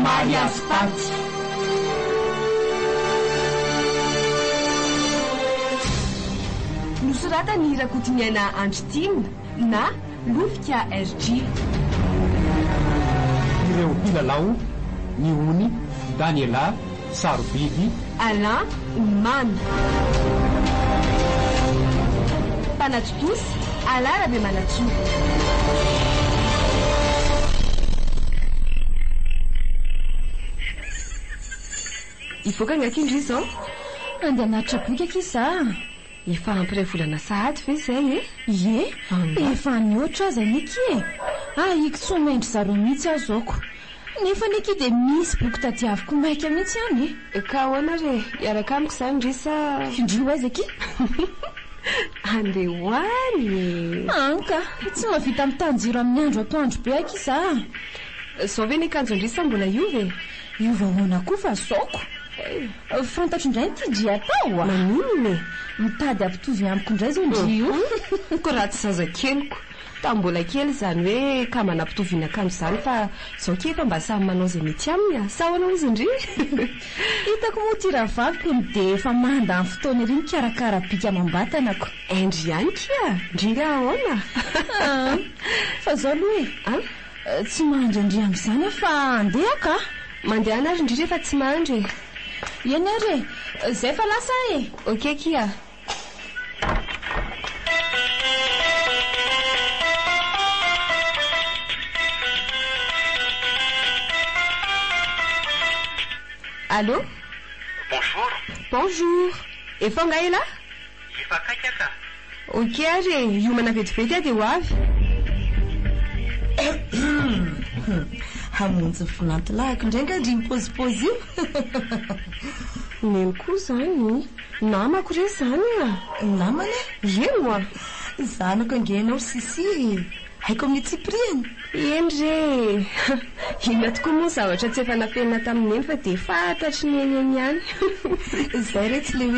Mariazy Paty. Nosoratan'i Rakotoniaina Andry Tiana na Lofika RJ. Ireo mpilalao, Ny Ony, Daniela, Sarobidy. Alain, Mamy. Mpanatontosa, Alain Rabemanantsoa. Hivoaka angaha akia ndry izao? Andeha hanatitra boky akia za. Efa ampy iray volana sahady ve izay e? Ie, efa nihoatra aza anie akia e! Ahiko tsy omen-dry zareo mihitsy aho izao ko! Nefa anie akia dia misy boky tadiaviko maika mihitsy any e! Ka ahoana re? Hiaraka amiko izany ndry sa? Ndry ho aiza akia? Andeha ho any e! An ka! Tsy mahavita mitanjiro amin'ny andro atoandro be akia za! Izao ve ny akanjon-dry sa mbola hiova e? Hiova ahoana koa fa izao ko! Fantatro indray ny tian-dry atao a! Maninona e? Mitady hampitovy amiko indray izao ndry io. Ko raha tsy zazakeliko. Tamin'ny mbola kely izany hoe ka manampitoviana akanjo izany fa izao akia efa mba samy manao izay mety aminy a! Sa ahoana hozy ndry? Hitako moa ity rahavaviko no dia efa mandany fotoana ery mikarakara bika amam-batana ko. Hain-dry ihany kia! Ndry nga ahoana? Fa izao aloha e! An? Tsy mandry an-dry amin'izany aho fa handeha aho ka! Mandehana ary ndry rehefa tsy mandry e! Eny ary e! Zay fa lasa aho e! Ok akia! Allô? Bonjour! Bonjour! Efa ao nga elah? Efa akaiky aho ka! Ok ary e, hiomana vetivety aho dia ho avy. Hamonjy ny vinantilahiko indray nga ndry mipaozipaozy io. Neny koa izany, namako re izany a! Namana? Eny oa! Zanako ange ianao ry Sissi e! Haiko amin'ny antsipiriany. Eny re e! Inona tokoa moa ny zavatra tsy efa nafenina tamin'i Neny fa dia fantatry Neny eny ihany. Izay re tsy ilay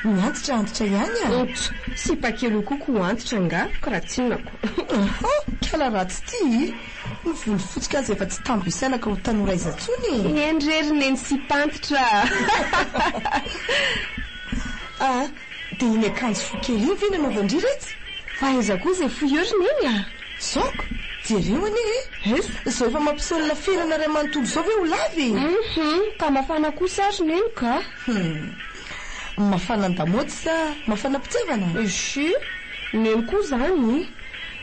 hoe ny antitra antitra ihany a! Oups! Sipa kely io koa ko antitra angaha? K'raha tsinona ko. Aha! Kala ratsy ity e! Ny volo fotsy ka aza efa tsy tambo isaina ka ho tanora aiza intsony e! Eny re ry Neny sipa antitra a! Ah! Dia iny akanjo fohy kely iny ve nanaovan-dry retsy? Fa aiza koa izay fohy eo ry Neny a! Zoko, jereo anie e! Izao efa mampiseho ny laferana iray manontolo izao ve ho lava e? Hum, ka mafana kosa ary Neny ka! Hum, mafana an-damaody sa mafana am-pitiavana? Ishh, Neny koa izany!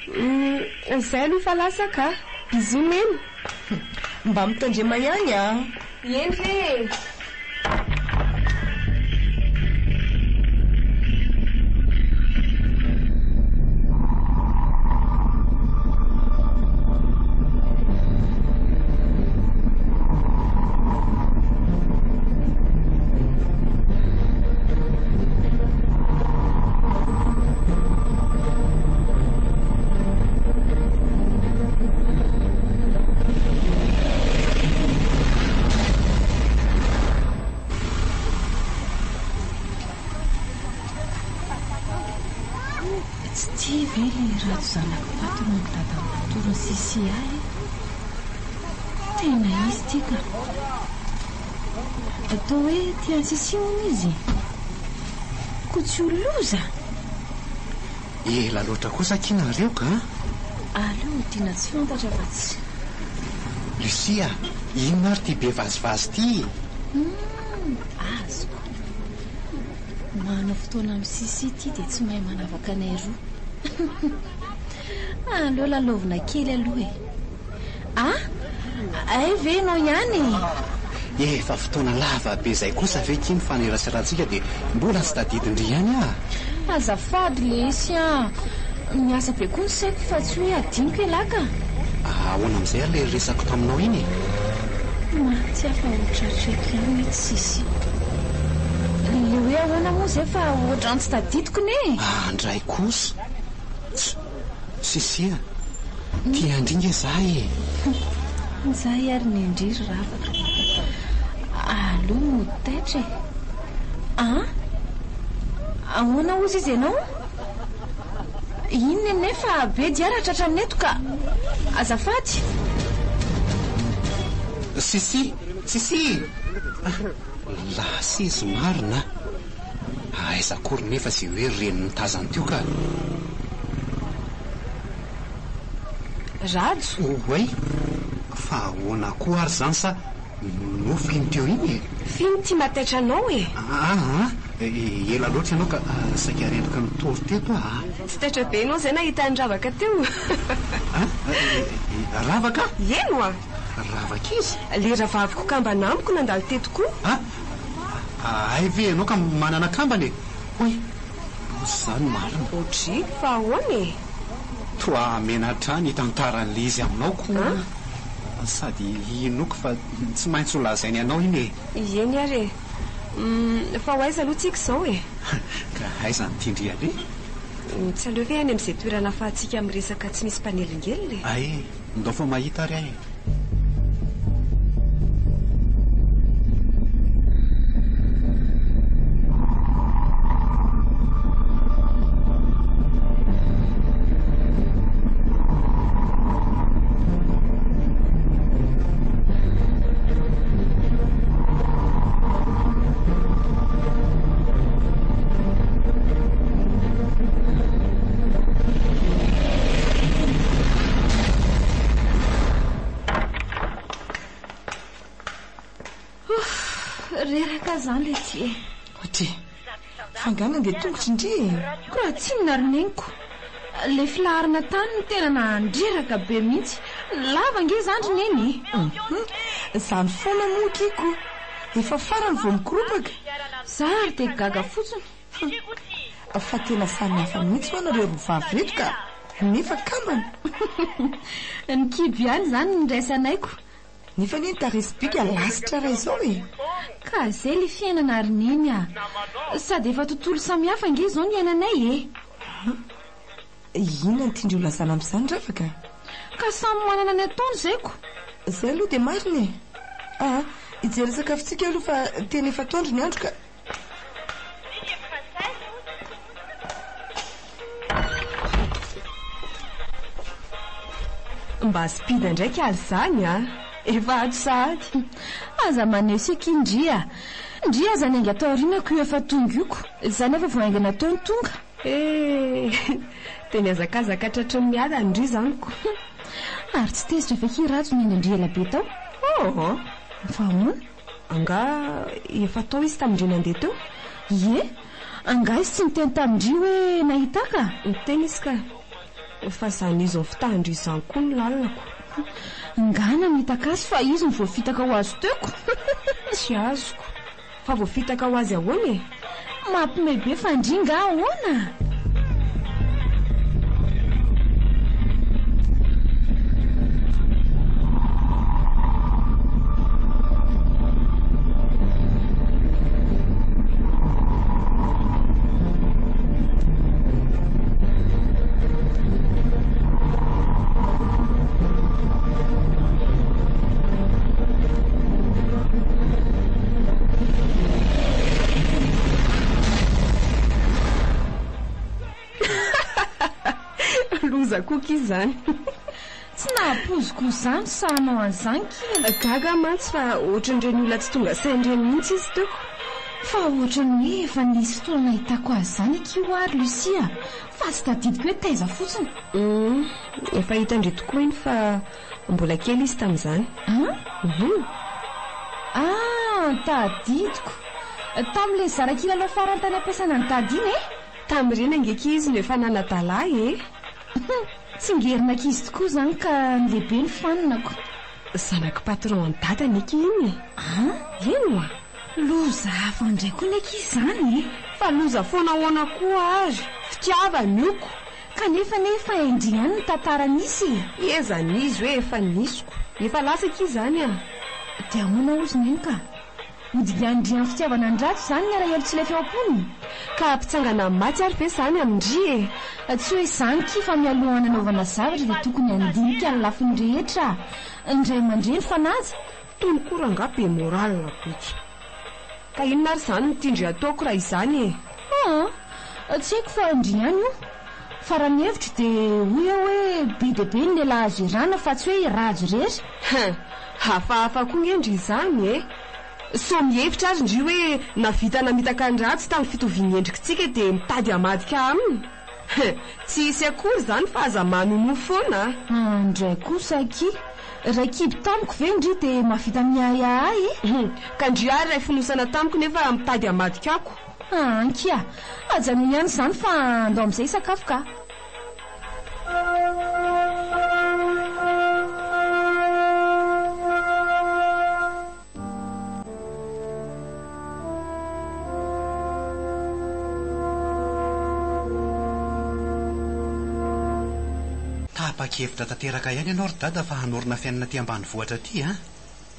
Hum, izay aloha fa lasa ka! Bisous Neny! Mba mitandrema ihany a! Eny re e! Tsy tia ve le Rajo zanak'i Faty no dadan'i Natoron'i Sissi ahy e? Tena izy ity ka. Atao hoe tia an'i Sissi hono izy e. Koa tsy ho loza? Ela loatra kosa akia nareo ka! Aleo hodiana tsy fantatra fa tsy. Lucie a! Inona ary ity be vazivazy ity e? Humm! Azoko. Manao fotoana amin'i Sissi ity dia tsy mahay manavaka anay roa. Aleo lalaovina kely aloha e. Ah! Hay ve ianao ihany e! Efa fotoana lava be izay kosa ve akia ny faneraserantsika dia mbola tsy tadidin-dry ihany ah! Azafady lesy ah! Miasa be koa ny saiko fa tsy hoe adinoko ialahy ka! Ahoana amin'izay ary ilay resako taminao iny e? Maty aho fa ho tratreko ihany hoe tsisy. Ilay hoe ahoana moa izay fa ohatran'ny tsy tadidiko ne e! Ah ndray kosa! Tss! Sissi a! Tia an-dry nge za e! Zay ary ny an-dry ry ravaka. Aleo mody taitra e! An! Ahoana hozy izy ianao? Inona anefa be dia raha tratran'ny eto ka! Azafady! Sissi! Sissi! Lasa izy marina a! Aiza akory nefa izay hoe reniny tazany teo ka! Rajo! Oay! Fa ahoana koa ary izany sa nofy iny teo iny e? F'ino ity mahataitra anao e? Aa! Ela loatra ianao ka saika rendrika nitory teto aho a! Tsy taitra be ianao izay nahita an'i Ravaka teo? An? Ravaka? Eny oa! Ravaka iza? Le rahavaviko kambana amiko nandalo teto koa. An? Hay ve ianao ka manana kambana e? Hoy! Loza izany marina. Oudry, fa ahoana e? Toa menatra ny hitantara an'ilay izy aminao koa. Sady inoako fa tsy maintsy ho lazainy anao iny e! Eny ary e! Humm, fa ho aiza aloha tsika izao e? Ka aiza no tian-dry aleha? Tsy aleo ve any amin'izay toerana ahafahantsika miresaka tsy misy mpanelingelina e? Ay, ndao fa mahita ary aho e! Ouf, reraka aho izany letsy e. Ohatry. Fa angaha nandeha tongotra ndry e? Ko raha tsinona ry neniko. Ilay filaharana tany no tena nahandreraka be mihitsy. Lava ange izany ry neny e. Hum, izany foana moa akia ko. Efa farany vao mikoropaka. Za ary dia gaga fotsiny. Hum, fa tena samy hafa mihitsy ho'a nareo roa vavy ireto ka. Nefa kambana. Ny kibo ihany izany no niraisanay ko. Nefa anie ny tarehy sy bika lasitra raha izao e! Ka zay le fiainana ry Neny a! Sady efa tontolo samihafa ange izao ny iainanay e! An! Inona no tian-dreo lazana amin'izany Ravaka? Ka samy manana ny ataony izay ko! Izay aloha dia marina e! Aa! Hijery ny sakafontsika aloha fa tena efa atoandro ny andro ka! Mba speed ndraiky aza izany a! Efa ato sahady. Aza maneso akia ndry a! Ndry aza niainga tao aorianako io efa tonga io ko! Za nefa vao haingana teo no tonga. Eh! Dia nihazakazaka tratry ny miadana ndry izany ko! Ary tsy tezitra ve akia Rajo niainga ndry ela be tao? Oh! Fa ahoana? Angaha efa tao izy tamin-dry nandeha teo? Ie, angaha izy tsy niteny tamin-dry hoe nahita ahy ka? Niteny izy ka. Fa izany izy nifitahan-dry izany koa no lalako. Angaha namitaka azy fa izy no voafitaka ho azy teo ko. Tsy azoko. Fa voafitaka ho azy ahoana e? Mampime be fa ndry nga ahoana? Loza koa ki zany. Tsy nahapoiziko izany sahanao an'izany ki. Gaga aho mantsy fa ohatran'ireny olona tsy tonga saina ireny mihitsy izy teo. Fa ohatran'ny hoe efa nisy fotoana nahitako azy izany akia hoa ry Lucie a! Fa tsy tadidiko hoe taiza fotsiny. Humm, efa hitan-dry tokoa iny fa mbola kely izy tamin'izany. An? Humm. Ah, tadidiko. Tamin'ilay nizara kilalao farany tany am-piasana an'i Dada iny e? Tamin'ireny ange akia izy no efa nanadala ahy e! Humm, tsingerin'ankizy tokoa izany ka ny lehibe no faninako. Zanak'i patron an'i Dada anie akia iny e! An? Eny oa! Loza hafa indray koa ny ankizy izany e! Fa loza foana ahoana koa ary? Fitiavana io ko! Kanefa anie efa hain-dry ihany ny tantara nisy e! Eza n'izy hoe efa nisy ko! Efa lasa akia izany a! Dia ahoana hozy neny ka? Hodidian-dry amin'ny fitiavana ny ratsy izany ny alahelo tsy lefy ao am-pony? Ka hampitsangana ny maty ary ve izany amin-dry e? Tsy hoe izany kia fa mialohan'ny hanaovana zavatra dia tokony handinika ny lafiny rehetra. Ny ray aman-dreny fanaja. Tony koa rangaha be moral be tsy. Ka inona ary izany no tian-dry ataoko raha izany e? Aa! Tsy haiko fa ndry ihany io. Fa raha ny hevitro dia hoy aho hoe be dia be ny lehilahy azo ierahana fa tsy hoe i Rajo irery. Hein! Hafahafa koa nge ndry izany e! Sao mihevitra ary ndry hoe navita namitaka an'i Ratsy tamin'ny fitovian'ny endrikitsika dia mitady hamadika aminy? Tsy hisy akory izany fa aza manonofy foana a! Andray kosa akia! Ray kibo tamiko ve ndry dia mahavita miahiahy ahy e? Ka ndry ary ray fonosana tamiko nefa mitady hamadika ako. Ankia! Ajanony ihany izany fa andao amin'izay hisakafo ka! Tapa-kevitra tanteraka ihany ianao ry Dada fa hanorina fiainana aty ambanivohitra aty an!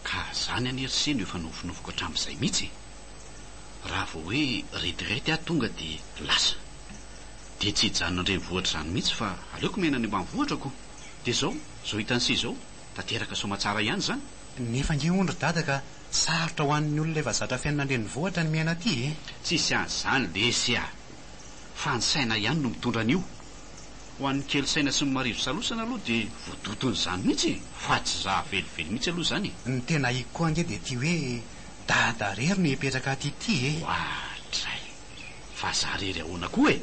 Ka zany anie ry se no efa nofinofiko hatramin'izay mihitsy e! Raha vao hoe retirety aho tonga dia lasa. Dia tsy hijanona an-drenivohitra izany mihitsy fa aleoko miaina any ambanivohitra ko! Dia izao, izao hitan'i se izao, tanteraka soamatsara ihany izany. Nefa ange hono ry Dada ka sarotra ho an'ny olona efa zatra fiainana an-drenivohitra ny miaina aty e! Tsisy an'izany lesy a! Fa ny saina ihany no mitondra an'io. Ho an'ny kely saina sy ny marivo salosana aloha dia voadoton'izany mihitsy e! Fa tsy za velively mihitsy aloha izany e! Ny tena ahiko koa ange dia ity hoe Dada rery no hipetraka aty ity e! Oadray! Fa za rery ahoana koa e?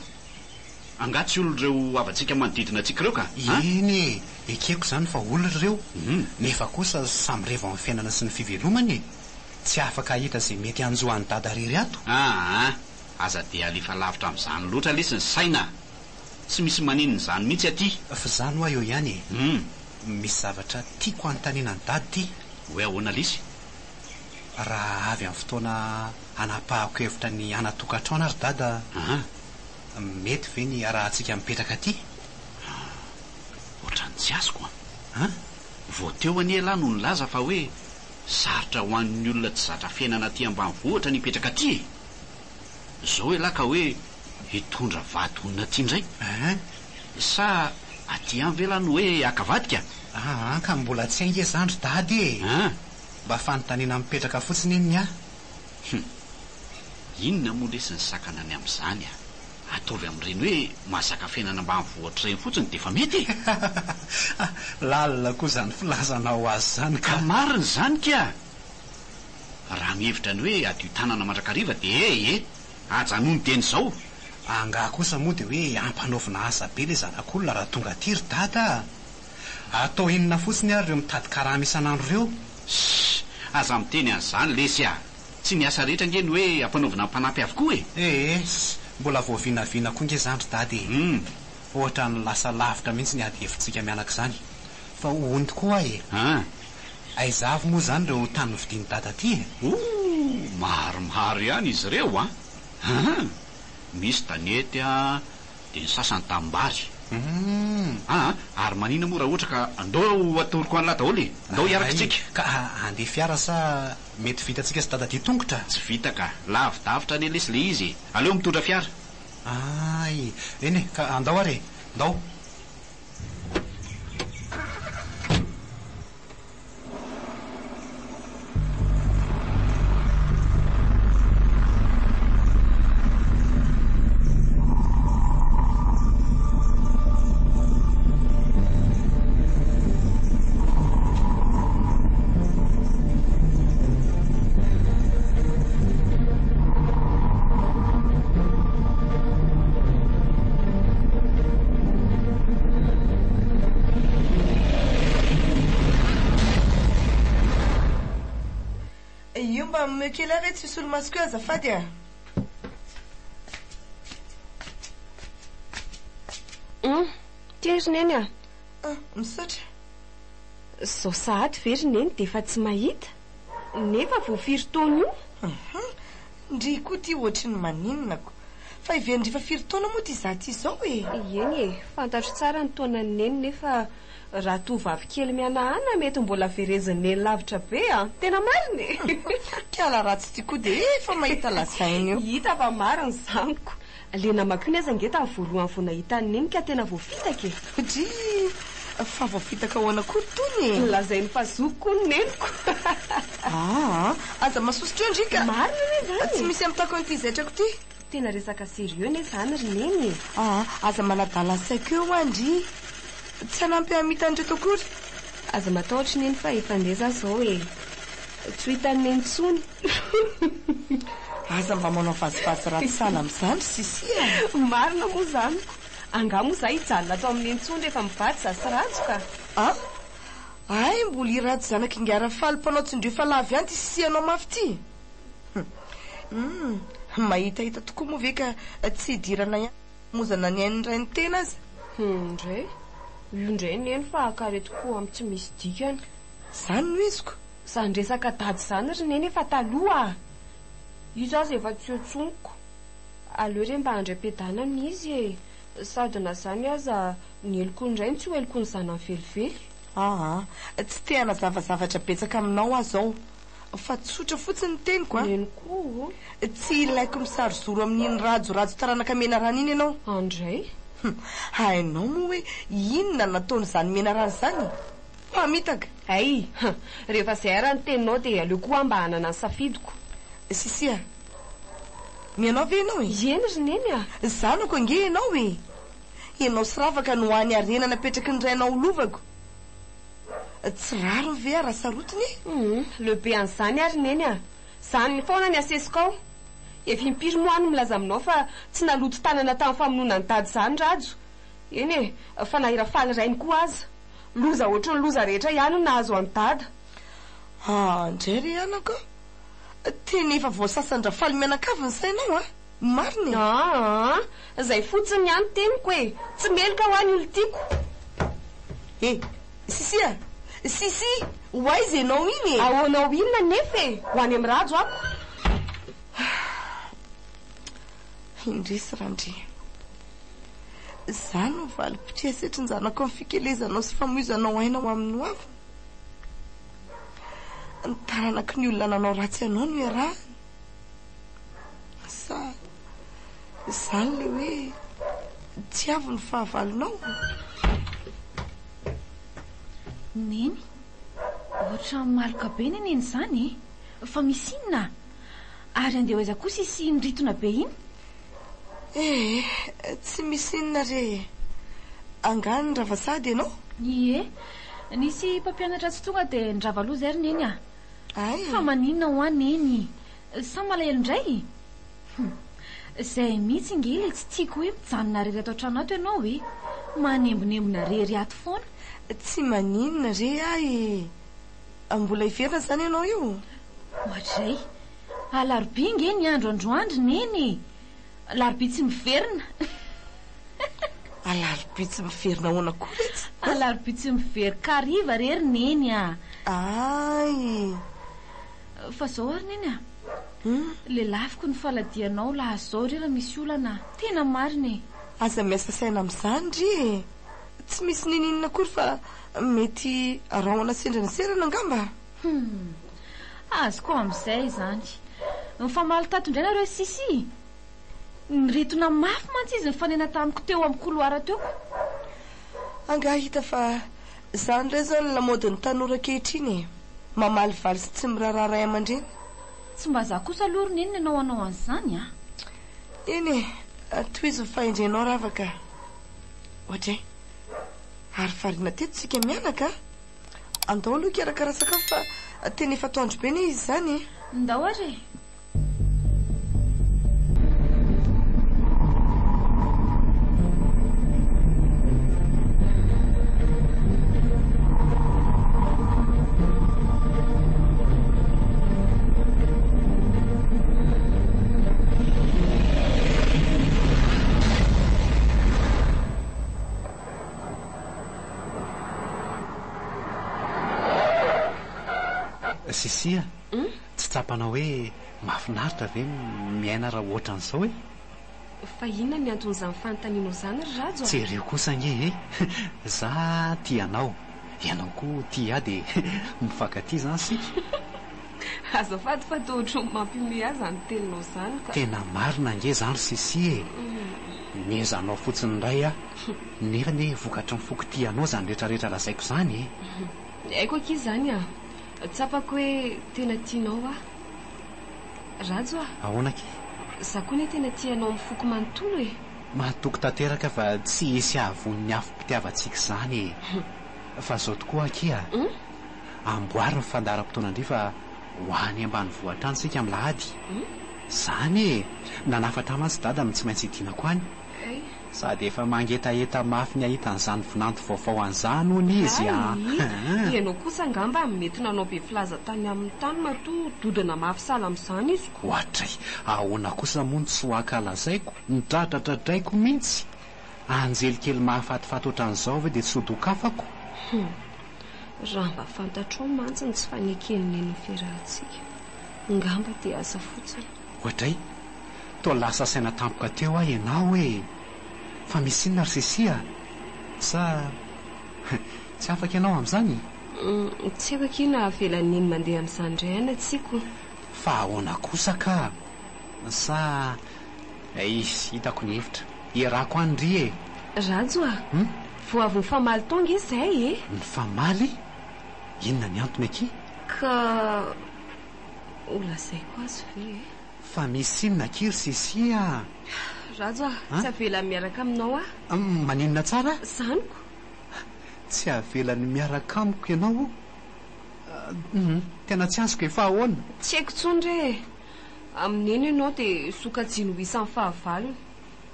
Angaha tsy olona ireo havantsika manodidina antsika ireo ka? An? Eny e! Ekeko izany fa olona ireo, nefa kosa samy revo amin'ny fiainana sy ny fivelomany e! Tsy afaka hahita izay mety hanjo an'i Dada rery ato. Aa! Aza dia alefa lavitra amin'izany loatra lesy ny saina a! Tsy misy maninona izany mihitsy aty. F'izany hoa eo ihany e! Misy zavatra tiako hanontaniana an'i Dada ity. Hoe ahoana lesy? Raha avy amin'ny fotoana hanapahako hevitra ny hanan-tokantrano ary Dada, mety ve ny hiarahantsika mipetraka aty? Ohatran'ny tsy azoko an! An? Vao teo anie ialahy no nilaza fa hoe sarotra ho an'ny olona tsy zatra fiainana aty ambanivohitra ny hipetraka aty e! Izao ialahy ka hoe hitondra vady honina aty indray? An? Sa aty ihany ve ialahy no hoe haka vadika? Aa ka mbola tsy hay nge zany ry Dada e! An? Mba fanontaniana mipetraka fotsiny iny ny ahy. Hum. Inona moa lesy ny sakana ny amin'izany a? Ataovy amin'ireny hoe mahazaka fiainana ambanivohitra ireny fotsiny dia efa mety e! Lalina koa izany filazanao azy izany ka. Ka marina izany ka! Raha mihevitra ny hoe hadio tanana mandrakariva dia eh eh! Ajanony dieny izao! Angaha kosa moa dia hoe ampanaovina asa be ilay zanak'olona raha tonga aty ry dada a! Atao inona fotsiny ary ireo mitady karama isan'andro ireo? Ssss! Aza miteny an'izany lesy a! Tsy ny asa rehetra ange no hoe ampanaovina mpanampy avokoa e! Ee, mbola voavinavina koa nge zany ry dada e! Ohatran'ny lasa lavitra mihitsy ny ady hevitsika mianaka izany. Fa hono tokoa hoa e! Aiza avy moa izany ireo tany novidian'i dada aty e? Ooh! Maromaro ihany izy ireo an! Hum! Misy tanety an, dia ny sasany tanimbary. Hum! Aa! Ary manina moa raha ohatra ka andao ho atoroko an'lah daholo e! Ndao hiaraka isika! Ka handeha fiara sa Mety vitantsika sy dada dia tongotra? Tsy vita ka. Lavidavitra anie lesy le izy e. Aleo mitondra fiara. Hay. Eny e, ka andao ary e. Ndao. Io mba omeo kely ahy re tsy solomasoko io azafady a! Hum, ty ry neny a! Ah, misaotra. Zao sahady ve ry neny dia efa tsy mahita? Nefa vao firy taona io? Hum, ndry koa ty ohatry ny maninona ko. Fa heverin-dry fa firy taona moa ty za ty zao e? Eny e, fantatro tsara ny taonan'i neny nefa raha tovovavy kely mihanahana mety mbola verezin'i neny lavitra be an! Tena marina e! Kiala ratsy ty koa dia efa mahita lazaina io. Hita fa marina izany ko. Le namako iny aza ange tamin'ny voalohany vao nahita an'i Neny ka tena voafitaka e! Drii! Fa voafitaka ahoana koa ry tony e? Lazainy fa zokiko hono neniko! Aa! Aza masosotra eo ndry ka! Marina anie izany e! Tsy misy amitako an'ity zaitrako ity! Tena resaka sérieux anie izany ry Neny e! Aa! Aza manadala saiko eo hoa ndry! Tsy hanampy ahy hamita an'ireto akory! Aza matahotra Neny fa efa handeha za zao e. Tsy ho hitan'i Neny intsony. Aza mba manao vazivazy ratsy sahala amin'izany ry Sissi a! Marina moa izany ko. Angaha moa za hijanona ato amin'i Neny intsony rehefa mivady za sy Rajo ka. An! Hay mbola i Rajo zanak'ingahy Rafaly mpanao tsindrio fa lavo ihany ity sisihanao mafy ity. Hum! Mahitahita tokoa moa ve ka tsy hidirana ihany hamozana ny ain'ny rain'ny tena aza? Hum ndray! Io ndray Neny fa akaretiko amin'ny tsy misy dikany. Izany no iziko. Izany resaka dada izany ry Neny efa taloha a! Izy aza efa tsy eo intsony ko! Aleo re mba handray am-piadanana izy e! Sady na izany aza ny helokony indray no tsy ho heloky ny zanany velively. Aa! Tsy te hanazava zavatra betsaka aminao aho izao fa tsotra fotsiny ny teniko a! Neny koa o! Tsy ilaiko misary zoro amin'iny rajo rajo taranaka menarana iny ianao. Andray? Hum! Hainao moa hoe inona no nataon'izany menarana izany? Mpamitaka! Hay! Rehefa izay ara ny teninao dia aleo koa aho mba hanana ny safidiko. Sissi a! Mianao ve ianao e? Eny ry Neny a! Zanako ange ianao e! Ianao sy Ravaka no hany harena napetraky ny rainao ho lovako. Tsy rariny ve aho raha sarotiny e? Hum, leo be an'izany aho ry Neny a! Izany foana ny asesiko ao. Efa impiry moa aho no milaza aminao fa tsy naloto tanana tamin'ny famonoana an'i Dada izany Rajo. Eny e, fa na i Rafaly rainy koa aza. Loza ohatry ny loza rehetra ihany no nahazo an'i Dada. Ah, ndray ry anaka a! Tena efa voasasan-dRafaly mianakavy ny sainao a! Marina e! Aa! Izay fotsiny ihany teniko e! Tsy meloka hoa ny olon-tiako! E! Sissi a! Sissi! Ho aiza ianao iny e? Ahoana ho inona anefa e? Ho any amin'i Rajo ako! Indrisy Randria. Izany no valim-pitia setrin-janako amin'ny fikelezanao sy famoizanao aina ho amin'ny hoaviny. Ny taranaky ny olona nanao ratsy anao no iarahany. Sa izany ilay hoe tiavo ny fahavalonao? Neny, ohatran'ny maloka be ny neny izany e! Fa misy inona? Ary andeha ho aiza kosa isy iny ritona be iny? Eh, tsy misy inona re e! Angaha nirava sahady ianao? Ie, nisy mpampianatra tsy tonga dia nirava aloha izay ry Neny a! Ay! Fa maninona hoa Neny? Sa malahelo indray? Hum! Izay mihitsy ange ilay tsy tiako hoe mijanona rery ato an-trano ato ianao e! Manembonembona rery ato foana. Tsy maninona re ahy e! Mbola hiverina izany ianao io? Ohatr'izay. Alarobia nge ny andro androany ry Neny e! Alarobia tsy miverina. Alarobia tsy miverina ahoana koa retsy? Alarobia tsy miverin-kariva re ry Neny a! Ay! Fa zao ary Neny a! Lelafiko ny faladianao laha zao re raha misy olana. Tena marina e! Aza miasa saina amin'izany ry e! Tsy misy ninininona akory fa mety rahona sendra niserana angamba. Hum! Azoko amin'izay izany. Mifamaly tato indray nareo Sissi? Niritona mafy mantsy izy nifanena tamiko teo amin'ny couloir teo ko. Angaha hita fa izany indray izao ny lamaodin'ny tanora ankehitriny e! Mamalivaly sy tsy miraharaha ray aman-dreny. Tsy mba za kosa aloha ry neny nanao anao an'izany a! Eny e! Tohizo ny fahendrenao Ravaka a! Oadray! Ary variana teto isika mianaka a! Andao aloha hikarakara sakafo fa tena efa atoandro be anie izy izany e! Ndao ary e! Sissi a, tsy tsapanao hoe mahafinaritra ve ny miaina raha ohatran'izao e? Fa inona ny anton'izany fanontanianao izany ry Rajo a? Jereo kosa ange e! Za tia anao, ianao koa tia ahy dia mifankatia izany isika. Azafady fa toa ohatran'ny mampihomehy ahy izany teninao izany ka. Tena marina ange izany ry Sissi e! Mihezanao fotsiny indray aho. Nefa anie vokatry ny foko tia anao izany rehetrarehetra lazaiko izany e! Haiko akia izany a! Tsapako hoe tena tianao aho. Rajo a! Ahoana akia? Za koa anie tena tia anao amin'ny foko manontolo e! Mahatoky tanteraka fa tsy hisy hahavono ny afom-pitiavantsika izany e! Fa zao tokoa akia a! Amboary ny fandaharam-potoanan-dry fa ho any ambanivohitra any isika amin'ny lahady. Zany e! Nanafatra ahy mantsy dada no tsy maintsy hidinako any. Sady efa mangetaheta mafy ny hahita an'izany vinanto vaovao an'izany hono izy a! Hay! Ianao kosa angamba mety nanao be filaza tany aminy tany matoa dodona mafy sahala amin'izany izy ko. Oadray! Ahoana kosa moa no tsy ho ankalazaiko? Nodradradradraiko mihitsy! Anjely kely mahafatifaty ohatran'izao ve dia tsy ho dokafako? Hum. Raha mba fantatrao mantsy ny tsy faneken'i Neny ny fiarahantsika, ngamba dia asa fotsiny. Oadray! Toa lasa saina tampoka teo aho ianao e! Fa misy inona ry Sissi a? Sa tsy afaka ianao amin'izany? Hum, tsy haiko akia na avelan'i Neny mandeha amin'izany indray aho na tsia ko. Fa ahoana kosa ka? Sa Eish, hitako ny hevitra. Iarahako any ry e! Rajo a! Vao avy nifamaly tao nge izay e! Nifamaly? Inona ny antony akia? Ka ho lazaiko azy ve e? Fa misy inona akia ry Sissi a! Rajo a! Tsy avelany miaraka aminao aho. Maninona tsara? Zaniko. Tsy avelany miaraka amiko ianao? Tena tsy azoko e, fa ahoana? Tsy haiko intsony re e! Amin'i Neny ianao dia sokajiany ho isan'ny fahavalony.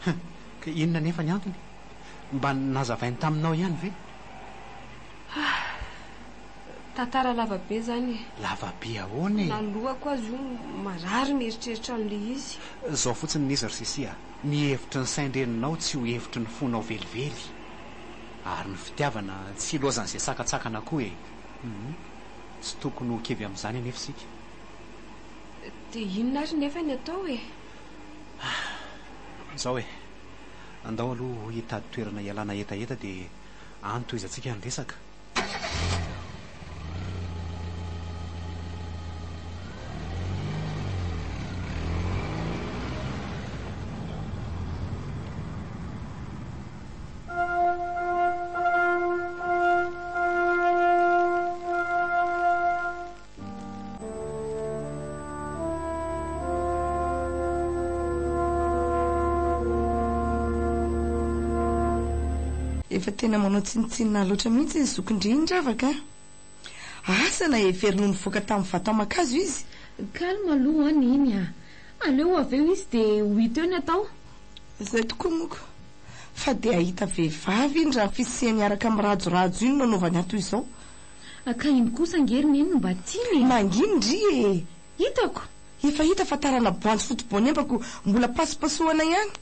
Huh! Ka inona anefa ny antony? Mba nazavainy taminao ihany ve? Hah! Tantara lava be izany e! Lava be ahoana e? Na ny lohako aza io marary mieritreritra an'ilay izy. Izao fotsiny ny izy ry Sissi a! Ny hevitry ny sain-dreninao tsy ho hevitry ny fonao velively. Ary ny fitiavana tsy ilaozan'izay sakantsakana koa e! Hum! Tsy tokony ho kivy amin'izany anefa isika. Dia inona ary nefa ny atao e? Izao e, andao aloha hitady toerana hialana hetaheta dia any tohizantsika ny resaka. Efa tena manao tsinontsinona ahy loatra mihitsy ny zokin-dry iny Ravaka a! Asa na heveriny ho nivoaka tamin'ny vata aman-kazo izy. Calme aloha an Neny a! Aleo avy eo izy dia ho hita eo ny atao. Izay tokoa moko fa dia hahita vehivavy iny raha ny fisiany hiaraka amin'i Rajo Rajo iny no anaovany ahy toy izao. Ka iny kosa ange ry Neny no mba tiany e! Manginy ndry e! Hitako! Efa hita fa tarana boanjo foto-boanembako mbola pasopasohana ihany.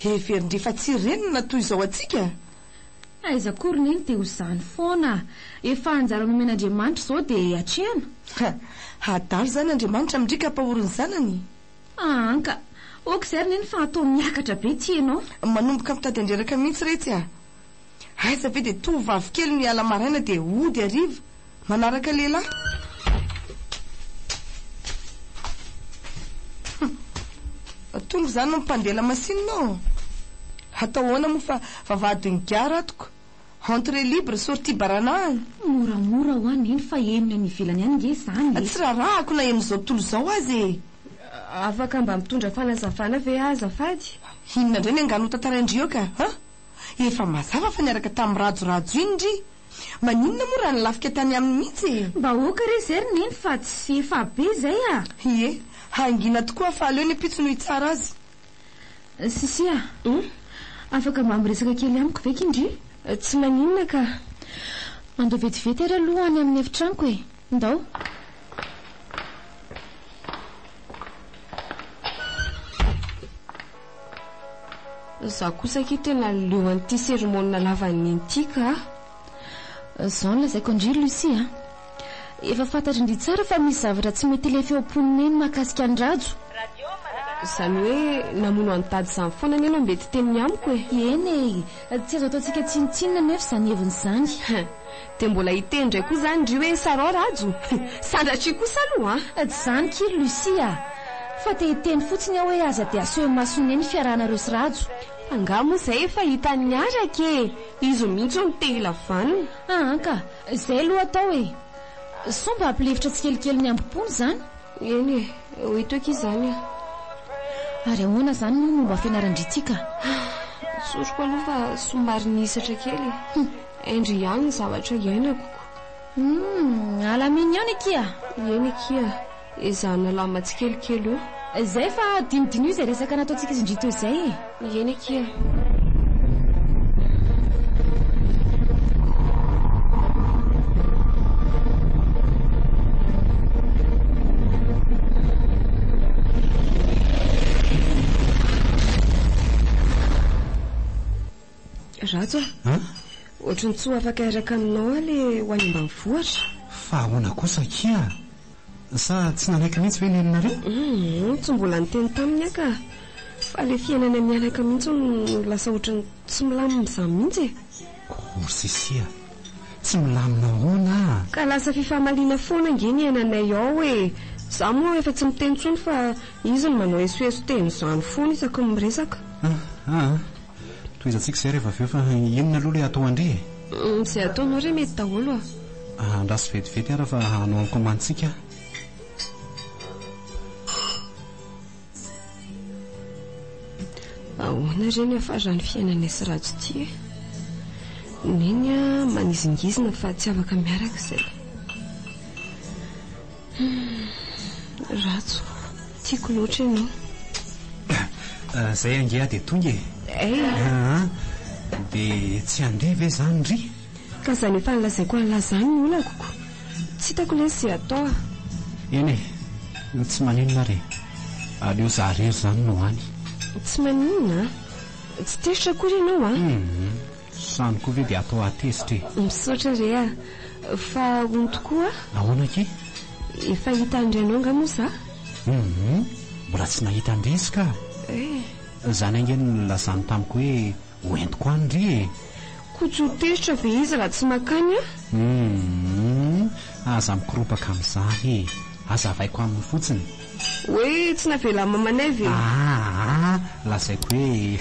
Heverin-dry fa tsy reniny na toy izao antsika? Aiza koa ry Neny dia ho izany foana. Efa anjara nomen'Andriamanitra izao dia atrehana. Ha! Adalo izany Andriamanitra amin-dry ka ampahory ny zanany? Aa ka! Ok izay ry Neny fa atao miakatra be ity ianao. Manomboka mitady handreraka mihitsy retsy a! Aiza ve dia tovovavy kely no hiala maraina dia hody hariva manaraka lehilahy? Hum. Tonga izany ny mpandeha lamasinina ô! Hatao ahoana moa fa vavahadin'ny gara ato ko! Entrée libre, sortie baranahana. Moramora hoa neny fa henony any ivelany any nge izany e! Tsy rarahako na henon'izao tontolo izao aza e! Afaka mba mitondra fanazavana ve aho azafady? Inona indray ny angano hotantarain-dry eo ka? An? Efa mazava fa niaraka tamin'i Rajo Rajo iny ndry. Maninona moa raha nilafika tany aminy mihitsy e? Mba ok re zay ry neny fa tsy efa be zay a! Ie, hangina tokoa fa aleo ny ampitso no hitsara azy. Sissi a! Afaka mba miresaka kely amiko ve ki ndry? Tsy maninona ka. Andao vetivety ary aloha any amin'ny efitranoko e! Ndao. Za kosa akia tena leo an'ity sermona lavan'i Neny ity ka. Zao no lazaiko an-dry Lucie a. Efa fantatry-ndry tsara fa misy zavatra tsy mety lefy ao am-pon'i Neny mahakasika an'i Rajo. Izany hoe namono an'i Dada izany foana anie no mety teniny amiko e. Eny e, tsy azo ataontsika tsinontsinona anefa izany heviny izany. Dia mbola hiteny indray koa izany ndry hoe sarao Rajo? Sandratria kosa aloha an! Tsy izany kia ry Lucie a! Fa te hiteny fotsiny aho hoe aza dia aseho imason'i Neny ny fiarahanareo sy Rajo. Angaha moa izay efa hita niaraka e! Izy mihitsy no te hila vanona. Aa ka! Izay aloha atao e! Sao mba hampilefitra tsikelikely ny hambom-pony izany? Eny e! Ho eto akia izany aho. Ary ahoana izany moa ny momba fianaran-dry ity ka? Tsoriko aloha fa somary nihisatra kely e. Hain-dry ihany ny zavatra iainako ko. Humm, alamino ihany akia. Eny akia, ezahana alama tsikelikely eo. Zay fa dinidiniho izay resaka nataontsika sy ndry teo izay e. Eny akia. Rajo a! Ohatran'ny tsy ho afaka hiaraka aminao aho le ho any ambanivohitra. Fa ahoana kosa akia? Sa tsy nanaiky mihitsy ve neninareo? Humm, tsy mbola niteny taminy aho ka. Fa le fiainana mianaka mihitsy no lasa ohatran'ny tsy milamina izany mihitsy e. O ry Sisia, tsy milamina ahoana a? Ka lasa fifamaliana foana ange ny iainanay ao e. Za moa efa tsy miteny intsony fa izy no manao esoeso teny izany foana isaky ny miresaka. Aa, tohizantsika izay rehefa avy eo fa inona aloha ilay atao an-dry e? Izay ataonao re mety daholo a. Andraso vetivety ara fa hanao ny kaomandintsika aho. Ahoana re ny hafaran'ny fiainanay sy Rajo ity e? Neny a, manizingizina fa tsy afaka miaraka izay. Hum, Rajo, tiako loatra ianao. Izay ange aho dia tonga e. Ay. Aa, dia tsy handeha ve izany ry? Ka izany efa nolazaiko an'lah izany ny olako ko. Tsy hitako lesy izay atao a. Eny e, tsy maninona ary e. Aleo za irery izany no any. Tsy maninona a. Tsy tezitra akory ianao a. Hum, izany koa ve dia atao hahatezitra e. Misaotra re a. Fa hono tokoa a. Ahoana akia? Efa hita an-drainao angaha moa za? Hum, mbola tsy nahita an-dry izy ka. Eh. Izany ange no nilazany tamiko hoe Ho entiko any ry e! Koa tsy ho tezitra ve izy raha tsy makany a? Humm, aza mikoropaka amin'izany e! Azavaiko aminy fotsiny. Hoe tsy navelan'i mamanay ve? Aa, lazaiko hoe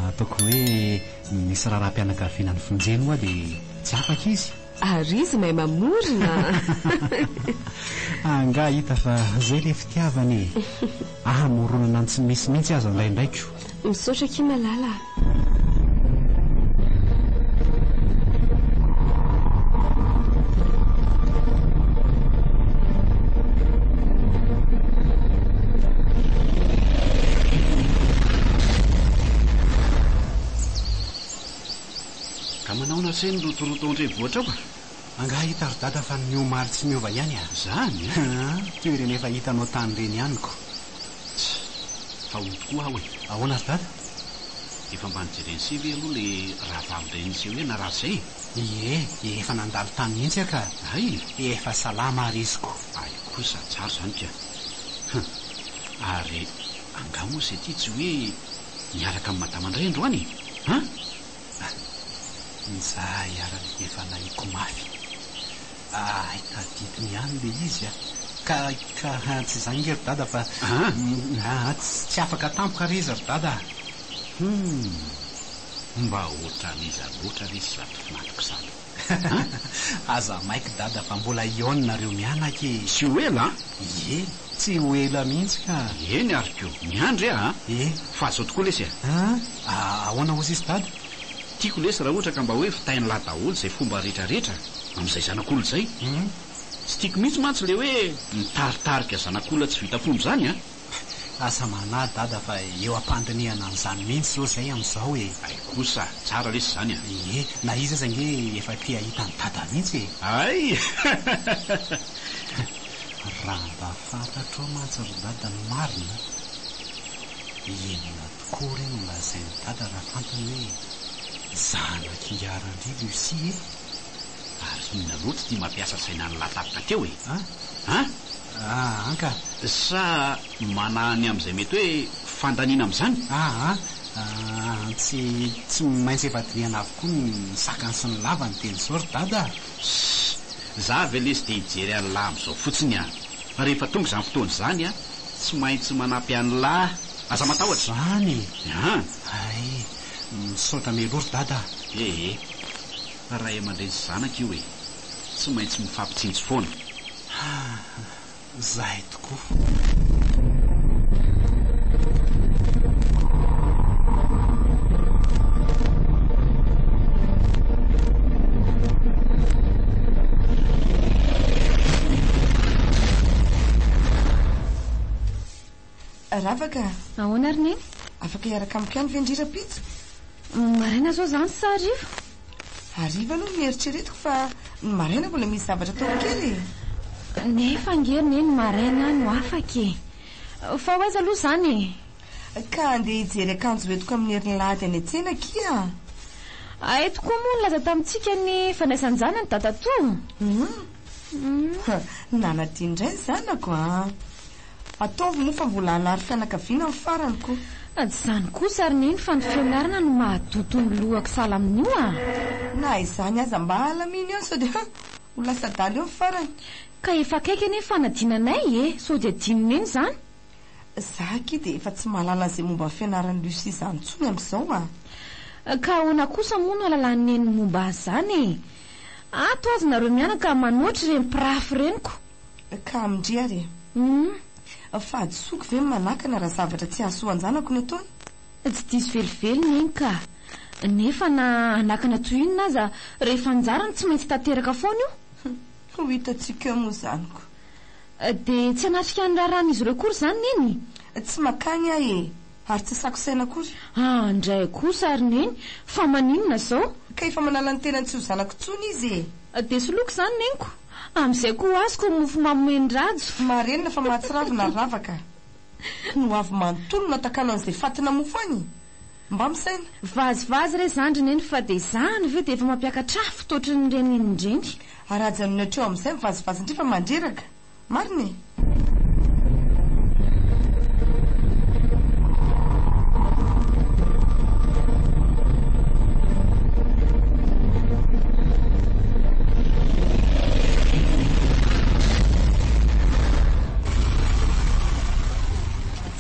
ataoko hoe misy raharaham-pianakaviana nivonjeny ho'a dia tsy afaka izy. Ary izy mahay mamorona a! Angaha hita fa zay le fitiavana e! Ahamoronana ny tsy misy mihitsy aza indraindray ko! Misaotra akia Malala a! Ka manaona se ny rotoroto ao an-drenivohitra ao ka? Angaha hita ry dada fa ny omaly tsy miova ihany a? Zany a! Toy ireny efa hitanao tany ireny ihany ko. Tss! Fa hono tokoa aho e! Ahoana ry dada? Efa mba nojeren'i se ve aloha le rahavavin-drenin'i se hoe narary zay e? Ie, efa nandalo tany mihitsy aho ka! Hay! Efa salama ary izy ko! Hay kosa, tsara izany ka! Hum! Ary angaha moa se ty tsy hoe Miaraka amin'i madama indray androany e! An? Izahay ary efa nahiko mafy. Hay tadidiny ihany ilay izy a! Ka, ka, tsy izany ange ry dada fa, aa, tsy afaka tampoka re izy ry dada a! Humm! Mba ohatran'iza loatra lesy izato finatiko izany an! Aza maiky dada fa mbola hihaona nareo mianaka e! Tsy ho ela an! Ie! Tsy ho ela mihitsy ka. Eny ary ko, miandry aho a! E! Fa zao tokoa lesy a! A! Ahoana hozy izy dada? Tiako lesy raha ohatra ka mba hoe vitain'lah daholo izay fomba retraretra amin'izay zanak'olona izay. Tsy tiako mihitsy mantsy le hoe mitaritarika zanak'olona tsy vita fomba izany a! Aza manahy dada fa eo am-pandinihana an'izany mihitsy izao izay amin'izao e! Hay kosa, tsara lesy izany a! Ie, na izy aza ange efa te hahita an'i dada mihitsy e! Hay! Raha mba fantatrao mantsy ry dada ny marina, inona tokoa re no lazain'i dada raha fantany hoe zanak'i Ingahy Lucie e? Ary inona loatra ity mampiasa saina an'lah tapaka teo e? An? An? An ka! Sa manahy ny amin'izay mety hoe fandaniana amin'izany? Aa, tsy, tsy maintsy efa dinihana avokoa ny sakany sy ny lavany dia izao ry dada a! Ssss! Za ve lesy dia hijery an'lah amin'izao fotsiny an! Rehefa tonga izany fotoana izany an, tsy maintsy manampy an'lah! Aza matahotra! Izany e! An! Hay! Misaotra mialoha ry dada a! Ee! Ray aman-dreny sy zanaka io e! Tsy maintsy mifampitsinjo foana! Haa! Zahay tokoa! Ravaka a! Ahoana ry Neny? Afaka hiaraka amiko ihany ve ndry rahampitso? Maraina izao izany sa hariva? Hariva aloha no eritreretiko fa ny maraina mbola misy zavatra ataoko kely e! Nefa ange ry Neny maraina aho no afaka e! Fa ho aiza aloha izany e? Ka andeha hijery akanjo hoentiko amin'ny herin'Alahady any an-tsena akia. Hay tokoa moa nilaza tamintsika ny fandraisan-janany dadatoa. Hum. Nanadino indray ny zanako an! Ataovy moa fa mbola hanary fianakaviana amin'ny farany ko. Tsy izany kosa ry Neny fa ny fianarana no mahadoto ny lohako sahala amin'io an! Na izany aza mba alamino ihany sao dia ho lasa adala eo ny farany. Ka efa akaiky anie ny fanadinanay e! Sao dia adinon'i Neny izany? Za akia dia efa tsy mahalala an'izay momba ny fianaran'i Lucie izany intsony amin'izao a! Ka ahoana kosa moa no ahalalan'i Neny ny momba azy izany e? Ato aza nareo mianaka manoatra ireny mpirafy ireny ko! Ka amin-dry ary e! Hum. Fahadisoako ve ny manakana raha zavatra tsy hahasoa an-janako ny ataony? Tsy diso velively Neny ka! Nefa na hanakana toy inona aza, rehefa anjarany tsy maintsy tanteraka foana io! Ho hitantsika eo moa izany ko! Dia tsy hanatrika ny raharahan'izy ireo akory izany Neny? Tsy makany aho e! Ary tsy sako saina akory. Ah, ndray kosa ry Neny, fa maninona izao? Ka efa manala ny tenany tsy ho zanako intsony izy e! Dia soloiko izany Neniko, amin'izay koa ho azoko ny mofo mamomen'i Rajo. Marenina fa mahatsiravina ry Ravaka. Ny ho avy manontolo no atakalo an'izay fatina mofo any. Mba misaina. Vazivazy re izany ry Neny fa dia izany ve dia efa mampiakatra afo toatrin'ireny inona ireny. Ary ajanony hatreo amin'izay ny vazivazy ndry fa mandreraka. Marina e!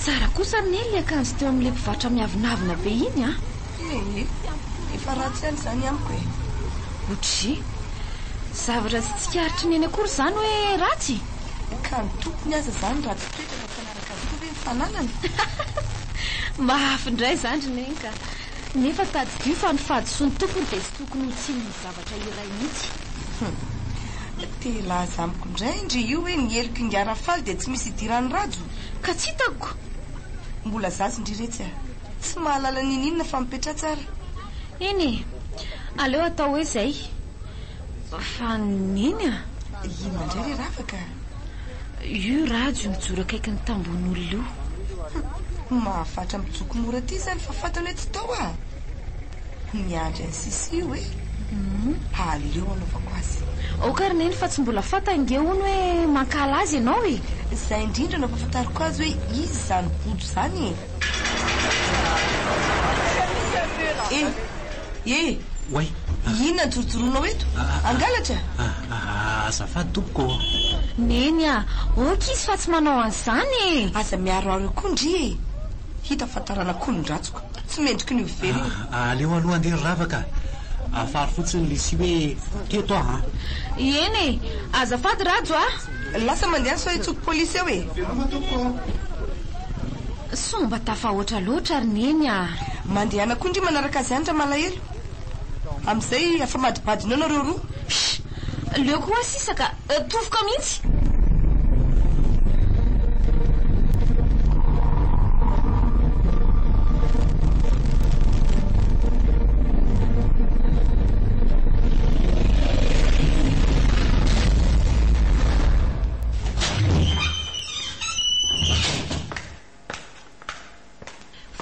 Tsara kosa ry Neny ilay akanjo teo amin'ilay mpivarotra miavonavona be iny an! Ee, efa ratsy ihany izany amiko e! Otrizay. Zavatra tsy tsikaritry Neny akory izany hoe ratsy? Ka ny tompony aza izany ratsy toetra fa tsy hanaraka azy koa ve ny fananany? Mafy indray izany ry Neny ka! Nefa tadidio fa ny fahadisoan'ny tompony dia tsy tokony ho tsinin'ny zavatra iray mihitsy. Hum. Te hilaza amiko indray ndry io hoe ny helok'i Ingahy Rafaly dia tsy misy idiran'i Rajo? Ka tsy hitako! Mbola zaza ndry retsy a! Tsy mahalala n'inon'inona fa mipetraha tsara. Eny e! Aleo atao hoe izay. Fa Neny a! Inona indray re Ravaka a? Io Rajo mijoro akaikin'ny tambohon'olona io. Hum! Mahavatra mijoko mora aty izany fa fantany hoe tsy tao aho. Miandry an'i Sissi io e! Aleo anaovako azy. Aoka ry Neny fa tsy mbola fantany nge hono hoe mankahala azy ianao e! Izay indrindra no ampahafantariko azy hoe iza izany bodo izany e! E! E! Oay! Inona no jorojoronao eto? Hangalatra? Azafady tompoko ô! Neny a! Ok izy fa tsy manao an'izany e! Aza miharoharo eo koa ndry e! Hita fa taranak'olon-dratsiko. Tsy mendriky ny ho velona. Aleo aloha andeha ry Ravaka a! Afaro fotsiny Lucie hoe teto aho an! Eny e! Azafady Rajo a! Lasa mandehana sao hitsoko polisy eo e! Veloma tompoko ô! Sao mba tafahoatra loatra ry Neny a! Mandehana koa ndry manaraka azy any raha malahelo. Amin'izay afamadibadina eo nareo roa. Sh! Leoko hoa sisa ka! Tofoka mihitsy!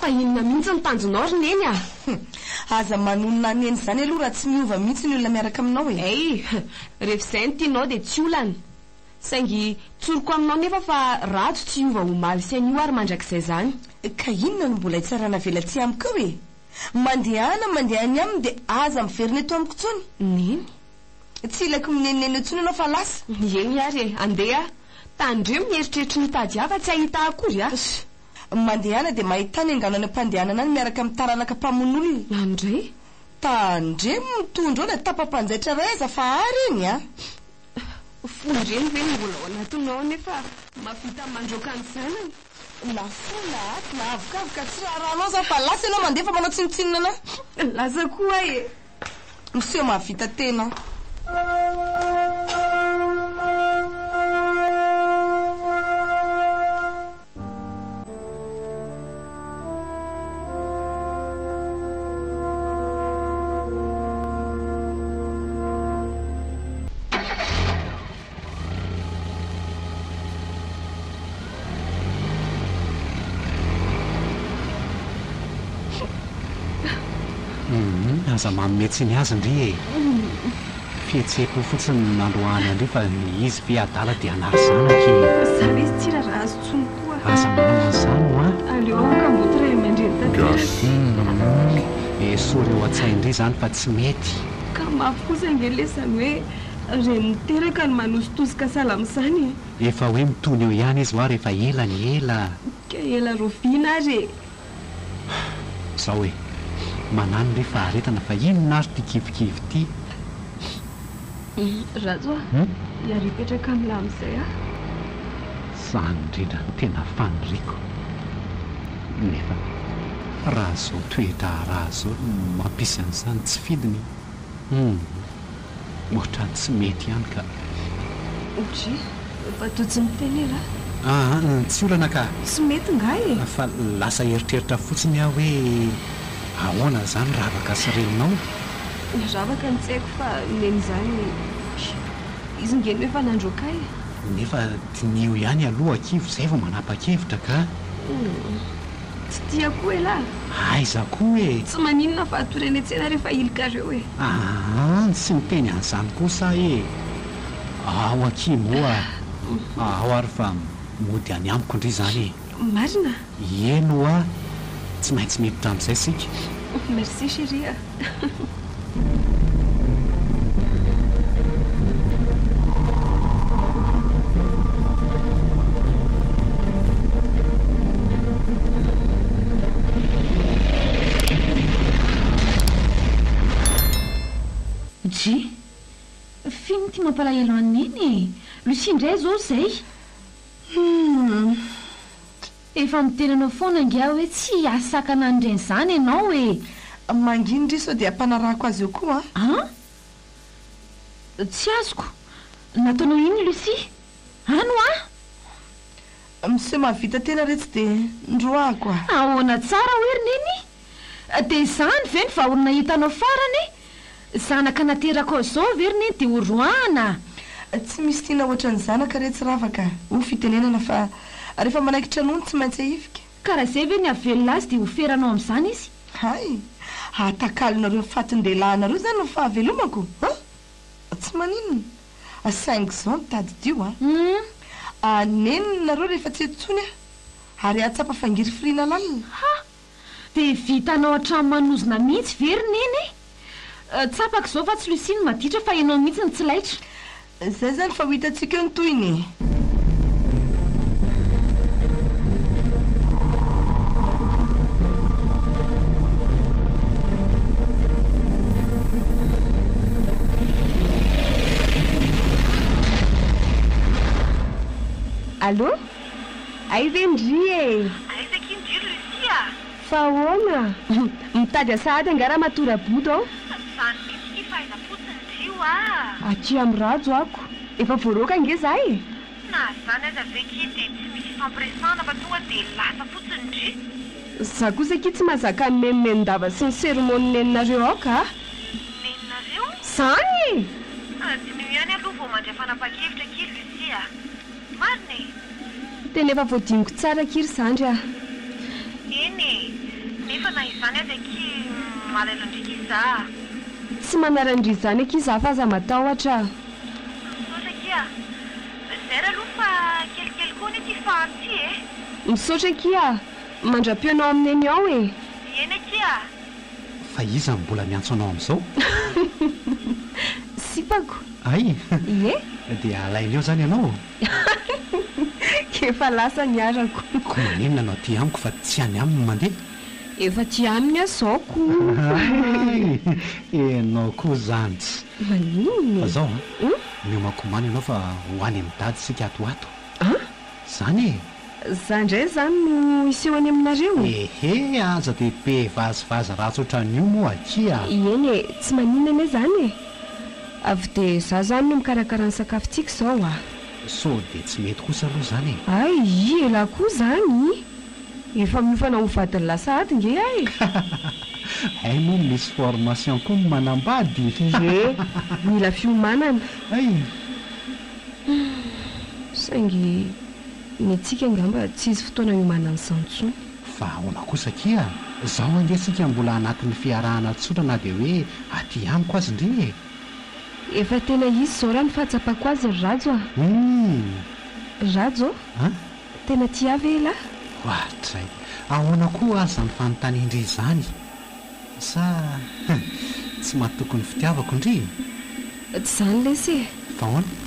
Fa inona mihitsy ny tanjonao ry Neny a? Aza manonona an'i Neny izany aloha raha tsy miova mihitsy ny olona miaraka aminao e! Hey! Rehefa izay no tianao dia tsy olana. Saingy tsoriko aminao nefa fa Rajo tsy hiova omaly sy anio ary mandrakizay izany. Ka inona no mbola hitsarana velatsihy amiko eo e? Mandehana mandeha any aminy dia aza miverina eto amiko intsony. Neny? Tsy ilaiko minenoneno intsony ianao fa lasa. Eny ary e! Andeha. Tandremo ny eritreritry ny hitady ahy fa tsy hahita ahy akory a! Mandehana dia mahità ny angano any am-pandehanana any miaraka amin'ny taranaka mpamono olona. André? Tandremo mitondra eo na tapa-panjaitra iray aza fa ary eny a! Fon-dreny ve no mbola ao anatinao nefa mahavita mandroaka ny zanany? Na fo na aty na avokavoka tsy raharahanao izany fa lasa ianao mandeha fa manao tsinontsinona anah. Lasa koa aho e! Miseho mahavita tena. Humm aza manome tsiny azy ndry e! Fihetseham-po fotsiny no nandroahany an-dry fa izy ve adala dia hanary zanaka e! Za lesy tsy raharaha azy tsony koa. Aza manao an'izany hoa! Aleo aho kamboty ray aman-dreny tanteraka. Humm esory ao an-tsain-dry izany fa tsy mety. Ka mafy kosa ange lesy izany hoe reny niteraka no manositosika sahala amin'izany e! Efa hoe mitony eo ihany izy hoa rehefa ela ny ela. Ka ela rahoviana ary e! Zao e! Manano re faharetana fa inona ary ty kivikivy ty? Rajo a! Hiary hipetraka amin'lah amin'izay aho. Zany indrindra no tena faniriako. Nefa raha zao toe-draharaha zao no mampisy an'izany tsy fidiny. Humm. Ohatran'ny tsy mety ihany ka. Ndry, fa toa tsy miteny elah. Aa, tsy olana ka. Tsy mety nga e? Fa lasa eritreritra fotsiny aho hoe ahoana izany Ravaka sy reninao? Ravaka no tsy haiko fa neny izany izy nge no efa nandroaka ahy e. Nefa diniho ihany aloha akia vao izay vao manapa-kevitra ka. Tsy tia koa elah. Aiza koa e! Tsy maninona fa atory eny an-tsena rehefa ilikareo e! Aa, tsy miteny an'izany kosa aho e! Ao akia moa, ao ary fa mody any amiko ndry izany e! Marina? Eny hoa, tsy maintsy miditra amin'izay isika. Merci chérie a! Dry. F'inona ity mampalahelo an'i Neny e? Lucie indray izao izay. Humm. Efa miteny anao foana ange aho hoe tsy hahasakana an'ireny izany ianao e! Manginy ndry sao dia ampanarahako azy eo koa an! An? Tsy azoko. Nataonao inona Lucie? An hoa? Miseho mahavita tena re tsy dia ndroahako a! Ahoana tsara hoe ry Neny? Dia izany ve no vahaolana hitanao farany? Zanaka naterakao izao ve ry Neny dia horoahana? Tsy misy tiana ohatran'ny zanaka re tsy ravaka ho fitenenana fa rehefa manaikitra nono tsy maintsy ahifika. Ka raha izay ve ny hahavelona azy dia ho feranao amin'izany izy? Hay! Ahatakalonareo fatin-dehilahinareo izany ny fahavelomako an! Tsy maninona! Saingy izao no tadidio an! Hanenina nareo rehefa tsy eto intsony aho ary hahatsapa fangirifiriana lalina. Ha! Dia vitanao hatramin'ny manozona mihitsy ve ry Neny e? Tsapako izao fa tsy Lucie no maditra fa ianao mihitsy no tsy laitra. Zay zany fa ho hitantsika eo ny tohiny e! Allô? Hay ve ndry e! Aiza akia ndry ry Lucie a! Fa ahoana? Mitady ahy sahady angaha ramatoa Rabodo ao? Izany mihitsy ity fa aiza fotsiny ndry hoa! Aty amin'i Rajo ako. Efa voaroaka ange za e! Na izany aza ve akia dia tsy misy ifampiresahana fa tonga dia lasa fotsiny ndry? Za kosa akia tsy mahazaka ny menomenon-dava sy ny sermon-n'ny neninareo ao ka! Neninareo? Izany e! Diniho ihany aloha vao mandray fanapahan-kevitra akia Lucie a! Marina e! Tena efa voadiniko tsara akia ry zandry ah. Eny e! Nefa na izany aza akia malaelo an-dry akia za ah. Tsy manary an-dry izany akia za fa aza matahotra ah. Misaotra akia. Zera aloha fa kelikely koa anie ity fahano ity e! Misaotra akia. Mandra-pihaona ao amin'ny neny ao e! Eny akia. Fa iza no mbola miantso anao amin'izao? Sipako. Hay! Ie. Dia alainy eo izany ianao? Efa lasa ny arako. Koa maninona no aty amiko fa tsy any aminy no mandeha? Efa aty aminy aho izao ko. Hay! Ianao koa izany tsy. Maninona e? Fa izao an, miomankomana ianao fa ho any amin'i Dada isika ato ho ato. An? Izany e! Za indray izany no hiseho any aminareo? Ehe, aza dia be vazivazy ratsy ohatran'io moa akia. Eny e, tsy maninona anie izany e. Avy dia za izany no mikarakara ny sakafontsika izao a. Sao dia tsy mety kosa aloha izany e. Hay, elah koa izany. Efa miofana ho vadin'lah sahady nge aho e. Hay moa misy formation koa ny manambady. Ie, mila fiomanana. Hay. Saingy. Ny antsika angamba tsy hisy fotoana hiomanan'izany intsony. Fa ahoana kosa akia? Zao ange tsika mbola anatin'ny fiarahana tsotra na dia hoe aty amiko aza ndry e! Efa tena izy izao raha ny fahatsapako azy ry Rajo a! Humm! Rajo, An? Tena tia ahy ve elah? Oadray! Ahoana koa ary izany fanontanian-dry izany? Sa tsy matoky ny fitiavako ndry? Tsy izany lesy e! Fa ahoana?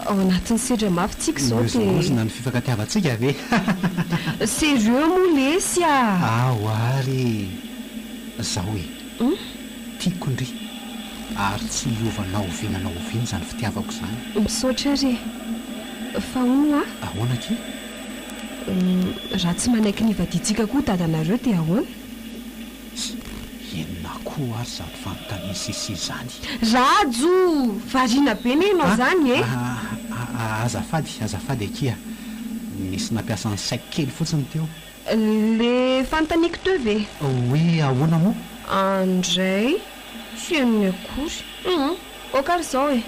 Ao anatin'ny sedra mafy tsika izao dia. Mihozongozona ny fifankatiavantsika ve? Sérieux moa lesy a! Ao ary e! Zao e! Tiako ndry! Ary tsy hiova na oviana na oviana izany fitiavako izany. Misaotra ary e! Fa hono hoa? Ahoana akia? Raha tsy manaiky ny hivadiantsika koa dadanareo dia ahoana? Inona koa ary izany fanontanian'i Sissi izany? Rajo! Variana be ne ianao izany e! Azafady, azafady akia. Nisy nampiasa ny saiko kely fotsiny teo. Le fanontaniako teo ve? Hoe ahoana moa? Andray, tsy henony akory. Hum, ok ary izao e!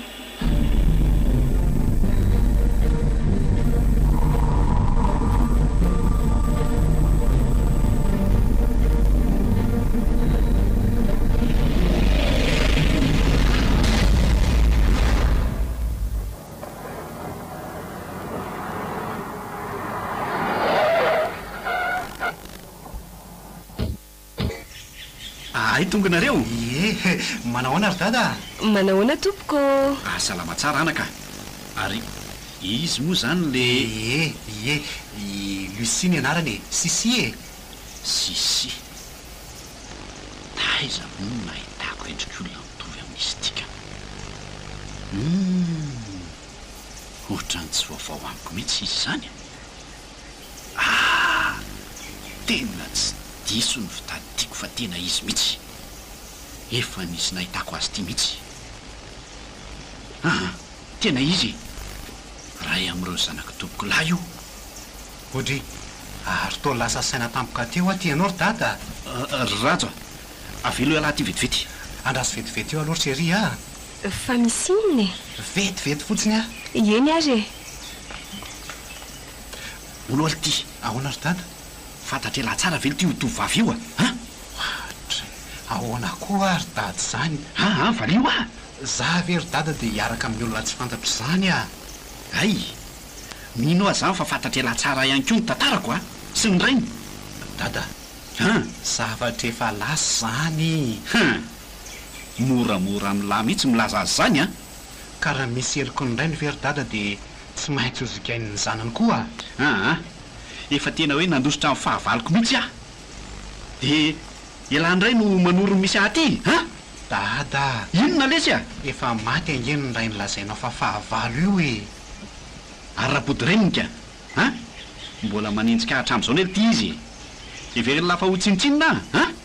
Ahay tonga nareo? Ie, manahoana ry dada a? Manahoana tompoko ô? Ah, salama tsara anaka. Ary izy moa izany le. Ie, ie, i Lucie ny anarany e, Sissi e. Sissi. Taiza moa no nahitako endrik'olona mitovy amin'izy ity ka? Humm! Ohatran'ny tsy vaovao amiko mihitsy izy izany a! Ah! Tena tsy diso ny fitadidiako fa tena izy mihitsy! Efa nisy nahitako azy ity mihitsy. Aa! Tena izy e! Iray amin'ireo zanak'i tompokolahy io. Audrey, ary toa lasa saina tampoka teo aho ty ianao ry dada a! Ry Rajo a! Avelo ialahy aty vetivety. Andraso vetivety eo aloha ry chérie a! Fa misy inona e? Vetivety fotsiny aho. Eny ary e! Hono ary ty. Ahoana ry dada? Fantatr'ialahy tsara ve ity io tovovavy io a? An? Ohatry! Ahoana koa ary dada izany? An an, valio aho! Za ve ry dada dia hiaraka amin'ny olona tsy fantatro izany a! Hay! Mino aho zany fa fantatr'ialahy tsara ihany koa ny tantarako a! Sy ny rainy! Dada! Hein! Zavatra efa lasa izany! Hein! Moramora amin'lah mihitsy milaza azy izany a! Ka raha misy heloky ny rainy ve ry dada dia tsy maintsy ho zogain'ny zanany koa a! Aa! Efa tena hoe nandositra ny fahavaloko mihitsy aho! Dia ialahy indray no manoro ny misy ahy aty an! Dada a! Inona lesy a! Efa maty ange ny rainy lazainao fa fahavalo io e! Ary Rabodorenika an! Mbola manenjika ahy hatramin'izao anie ity izy e! Heverin'lah fa ho tsinontsinona aho an!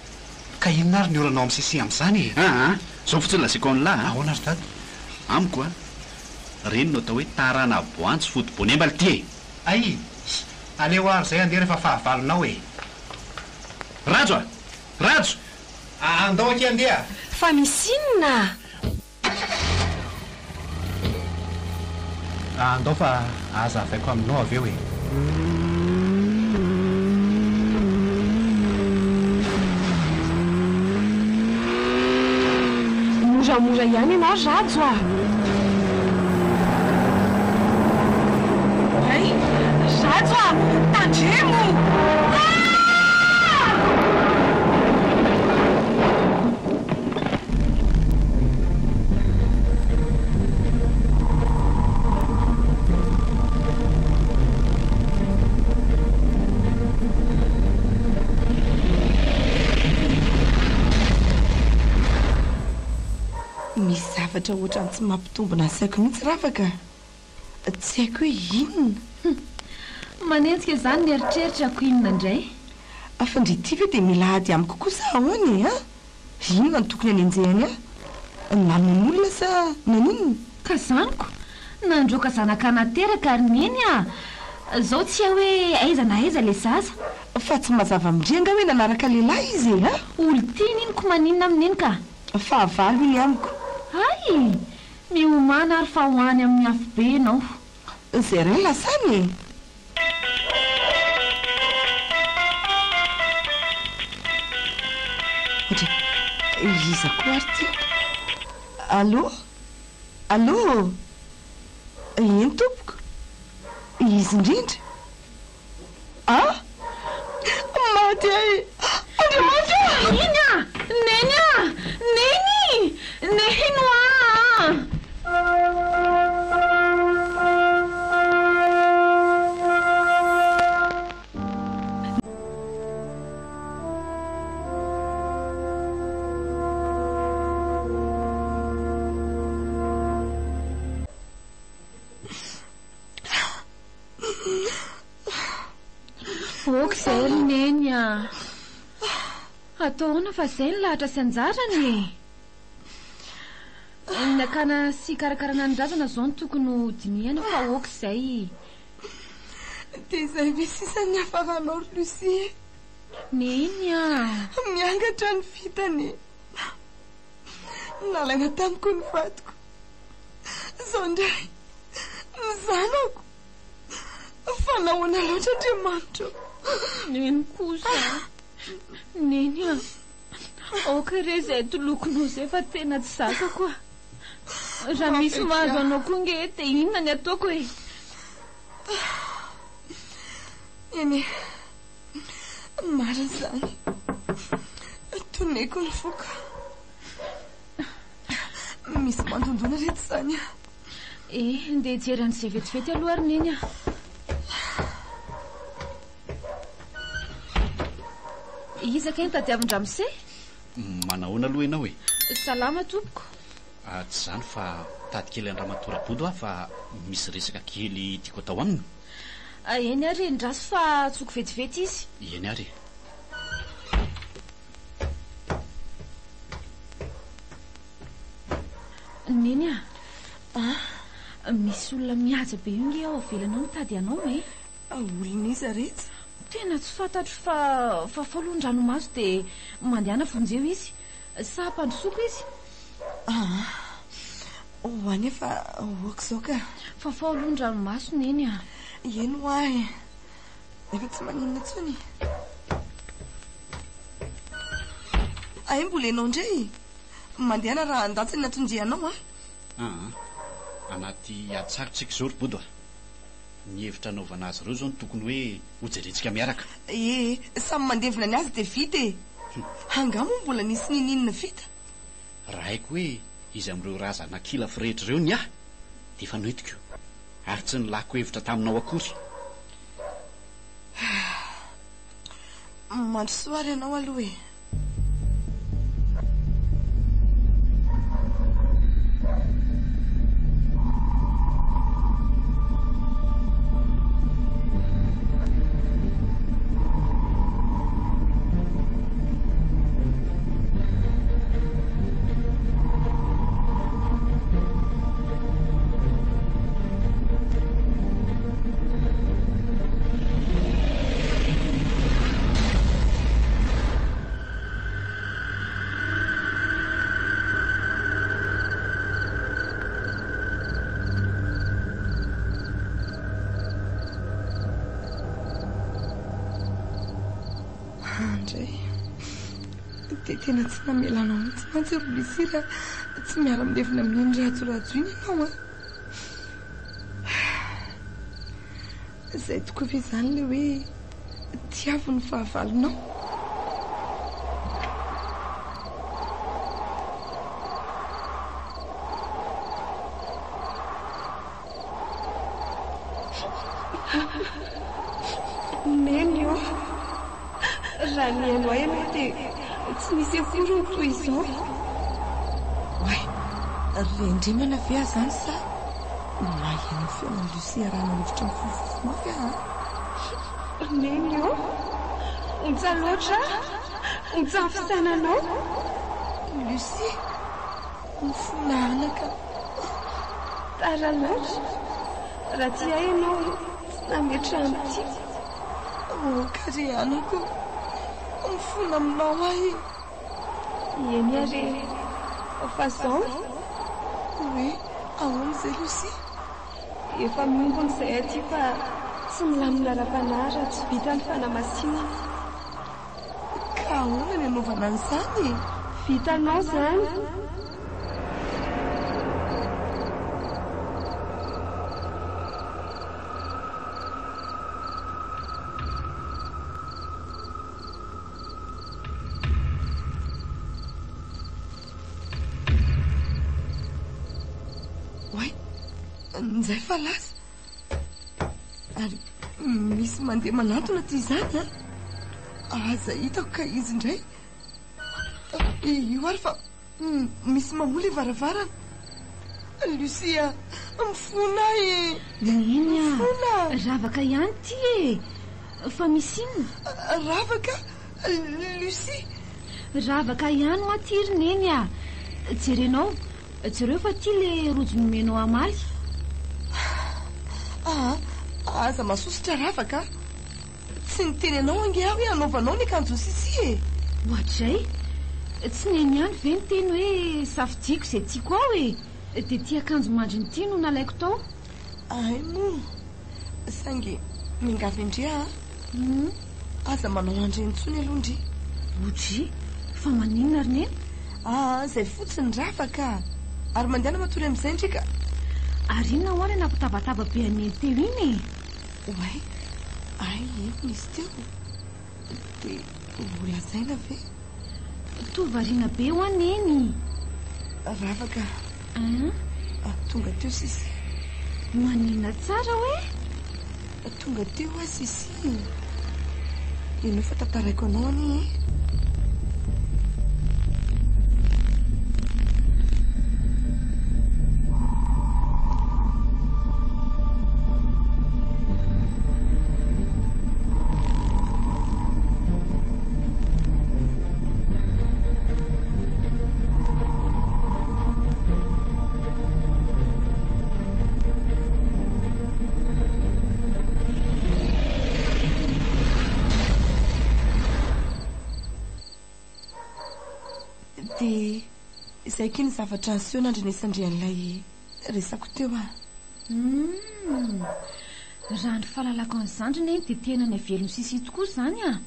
Ka inona ary ny olanao amin'i Sissi amin'izany e? Aa! Izao fotsiny lazaiko an'lah an! Ahoana ry dada? Amiko an! Ireny no atao hoe tarana-boanjo foto-boanembal ity e! Ay! Aleo ary izay andeha rehefa fahavalonao e! Rajo a! Rajo! Andao akia andeha! Fa misy inona? Andao fa hazavaiko aminao avy eo e! Moramora ihany ianao ry Rajo a! Hay! Rajo a! Tandremo! Ah! Misy zavatra ohatran'ny tsy mampitombina ny saiko mihitsy Ravaka a! Tsy haiko hoe inona. Hum! Manenjika izany ny eritreritrako inona indray? Fa ndry ity ve dia mila ady amiko koa sa ahoana e? An? Inona no tokony hanenjehany ahy? Namono olona sa naninona? Ka zaniko, nandroaka zanaka nateraka ry neny a! Zao tsy hay hoe aiza na aiza le zaza. Fa tsy mazava amin-dry angaha hoe nanaraka lehilahy izy e! A? Olon-tiany iny ko maninona amin'iny ka! Fahavalo iny amiko. Hay! Miomàna ary fa ho any amin'ny afobe ianao. Zay ray lasa any e! Ohatry, iza koa ary ity? Allô? Allô? Eny tompoko. Izy indrindra. Ah! Maty aho e! Andriamanitra ô! Neny a! Neny a! Neny! Neny oa! Ok izay ry Neny a! Atao ahoana fa izay ny lahatra sy anjarany e! Ny hakana sy hikarakarana ny razana izao no tokony ho dinihana fa ok izay. Dia izay ve sisa ny niafaranao ry Lucie e? Neny a! Miangatra ny vintana e! Nalaina tamiko ny vadiko. Izao indray, ny zanako. Fa nahoana loatra Andriamanitra o? Neny kosa a! Neny a! Aoka re izay tolokonao izay fa tena tsy zakako a! Raha misy mahazo anao koa nge dia inona ny ataoko e? Eny e, marina izany. Toneko ny foko. Misy mandondona reto izany a. Eh, ndeha hijery an'izay vetivety aloha ary Neny a. Iza kay no tadiavin-dramose? Manahoana aloha ianao e? Salama tompoko. Ah, tsy izany fa mitady kely an-dRamatoa Rabodo aho fa misy resaka kely tiako atao aminy. Ah, eny ary e, ndraso fa antsoiko vetivety izy. Eny ary e. Neny a! Ah! Misy olona mihaja be io nge ao avelany ao mitady anao e! Olona iza retsy? Tena tsy fantatro fa fafao aloha ny ranomaso dia mandehana vonjeo izy. Sa ampandrosoako izy? Aa! Ho any fa ok izao ka. Fafao aloha ny ranomaso Neny a! Eny hoa e! Efa tsy maninona intsony. Hay mbola ianao indray? Mandehana raha handatsa ny anton-dianao a! Aa! Anaty ady sarotra isika izao ry Bodo a! Ny hevitra anaovana azy ireo izao no tokony hoe hojerentsika miaraka. Ee, samy mandevina ny azy dia vita e! Angaha moa mbola nisy niniana vita? Raha haiko hoe iza amin'ireo razana kila firehitra ireo ny ahy dia efa noentiko ary tsy nilako hevitra taminao akory. Mandrosoa ary ianao aloha e! Andray, dia tena tsy namela anao mihitsy mantsy ry Lucie raha tsy miara-milevina amin'iny rajorajo iny ianao an! Izay tokoa ve izany ilay hoe tiavo ny fahavalonao? Neny ô! Raha nihaino ahy ianao dia tsy nisy akory ny toy izao. Oay! Rendremana ve aho izany sa maheno ny feon'i Lucie arahana rivotra mifofofofo mafy aho an? Neny ô! Ontsa loatra aho! Ontsa ny fisainanao! Lucie! Mifona anaka. Tara loatra. Raha tia ahy ianao tsy nametra ny tiako. Oh ka ry anako o! Mifona aminao aho e! Eny ary e! Fa zao? Hoe ahoana izay Lucie? Efa miombona izay aty fa tsy milamina ara-panahy raha tsy vita ny fanamasinana. Ka. ahoana ny anaovana an'izany e? Vitanao izany. Oay, njay fa lasa. Ary misy mandeha manantona aty izany an. Aza hitako ka izy indray. Io ary fa misy mamoha ilay varavarana. Lucie a, mifona ahy e. Neny a, Mifona. ravaka ihany ity e. Fa misy inona? Ravaka, Lucie. Ravaka ihany hoa ity ry Neny a. Jerenao, jereo fa ity le rojo nomenao hamaly. Aa, aza masosotra Ravaka a. Tsy niteny anao ange aho hoe hanaovanao ny akanjon'i Sissi e. Ohatr'izay. Tsy Neny ihany ve niteny hoe safidiako izay tiako ao e. Dia ity akanjo mandriny ity no nalaiko tao. Hay moa. Saingy miangavy an-dry aho a. Aza manao an'ireny intsony aloha ndry. Odry, fa maninona ry Neny? Aa, izay fotsiny Ravaka a. Ary mandehana matory amin'izay ndry ka. Ary inona hoa ilay nampitabataba be an'i Neny teo iny e? Oay, hay inona izy teo? Dia ho lazaina ve? Toa variana be hoa Neny. Ravaka Hein? Tonga teo Sissi. Maninona tsara hoe? Tonga teo hoa Sissi. Ianao fa tantaraiko anao anie e. Dia izay akia ny zavatra niseho nandrenesan-dry an'ilay resako teo ah. Humm. Raha ny fahalalako an'i zandry neny dia tena nihavelon'i Sissi tokoa izany ah.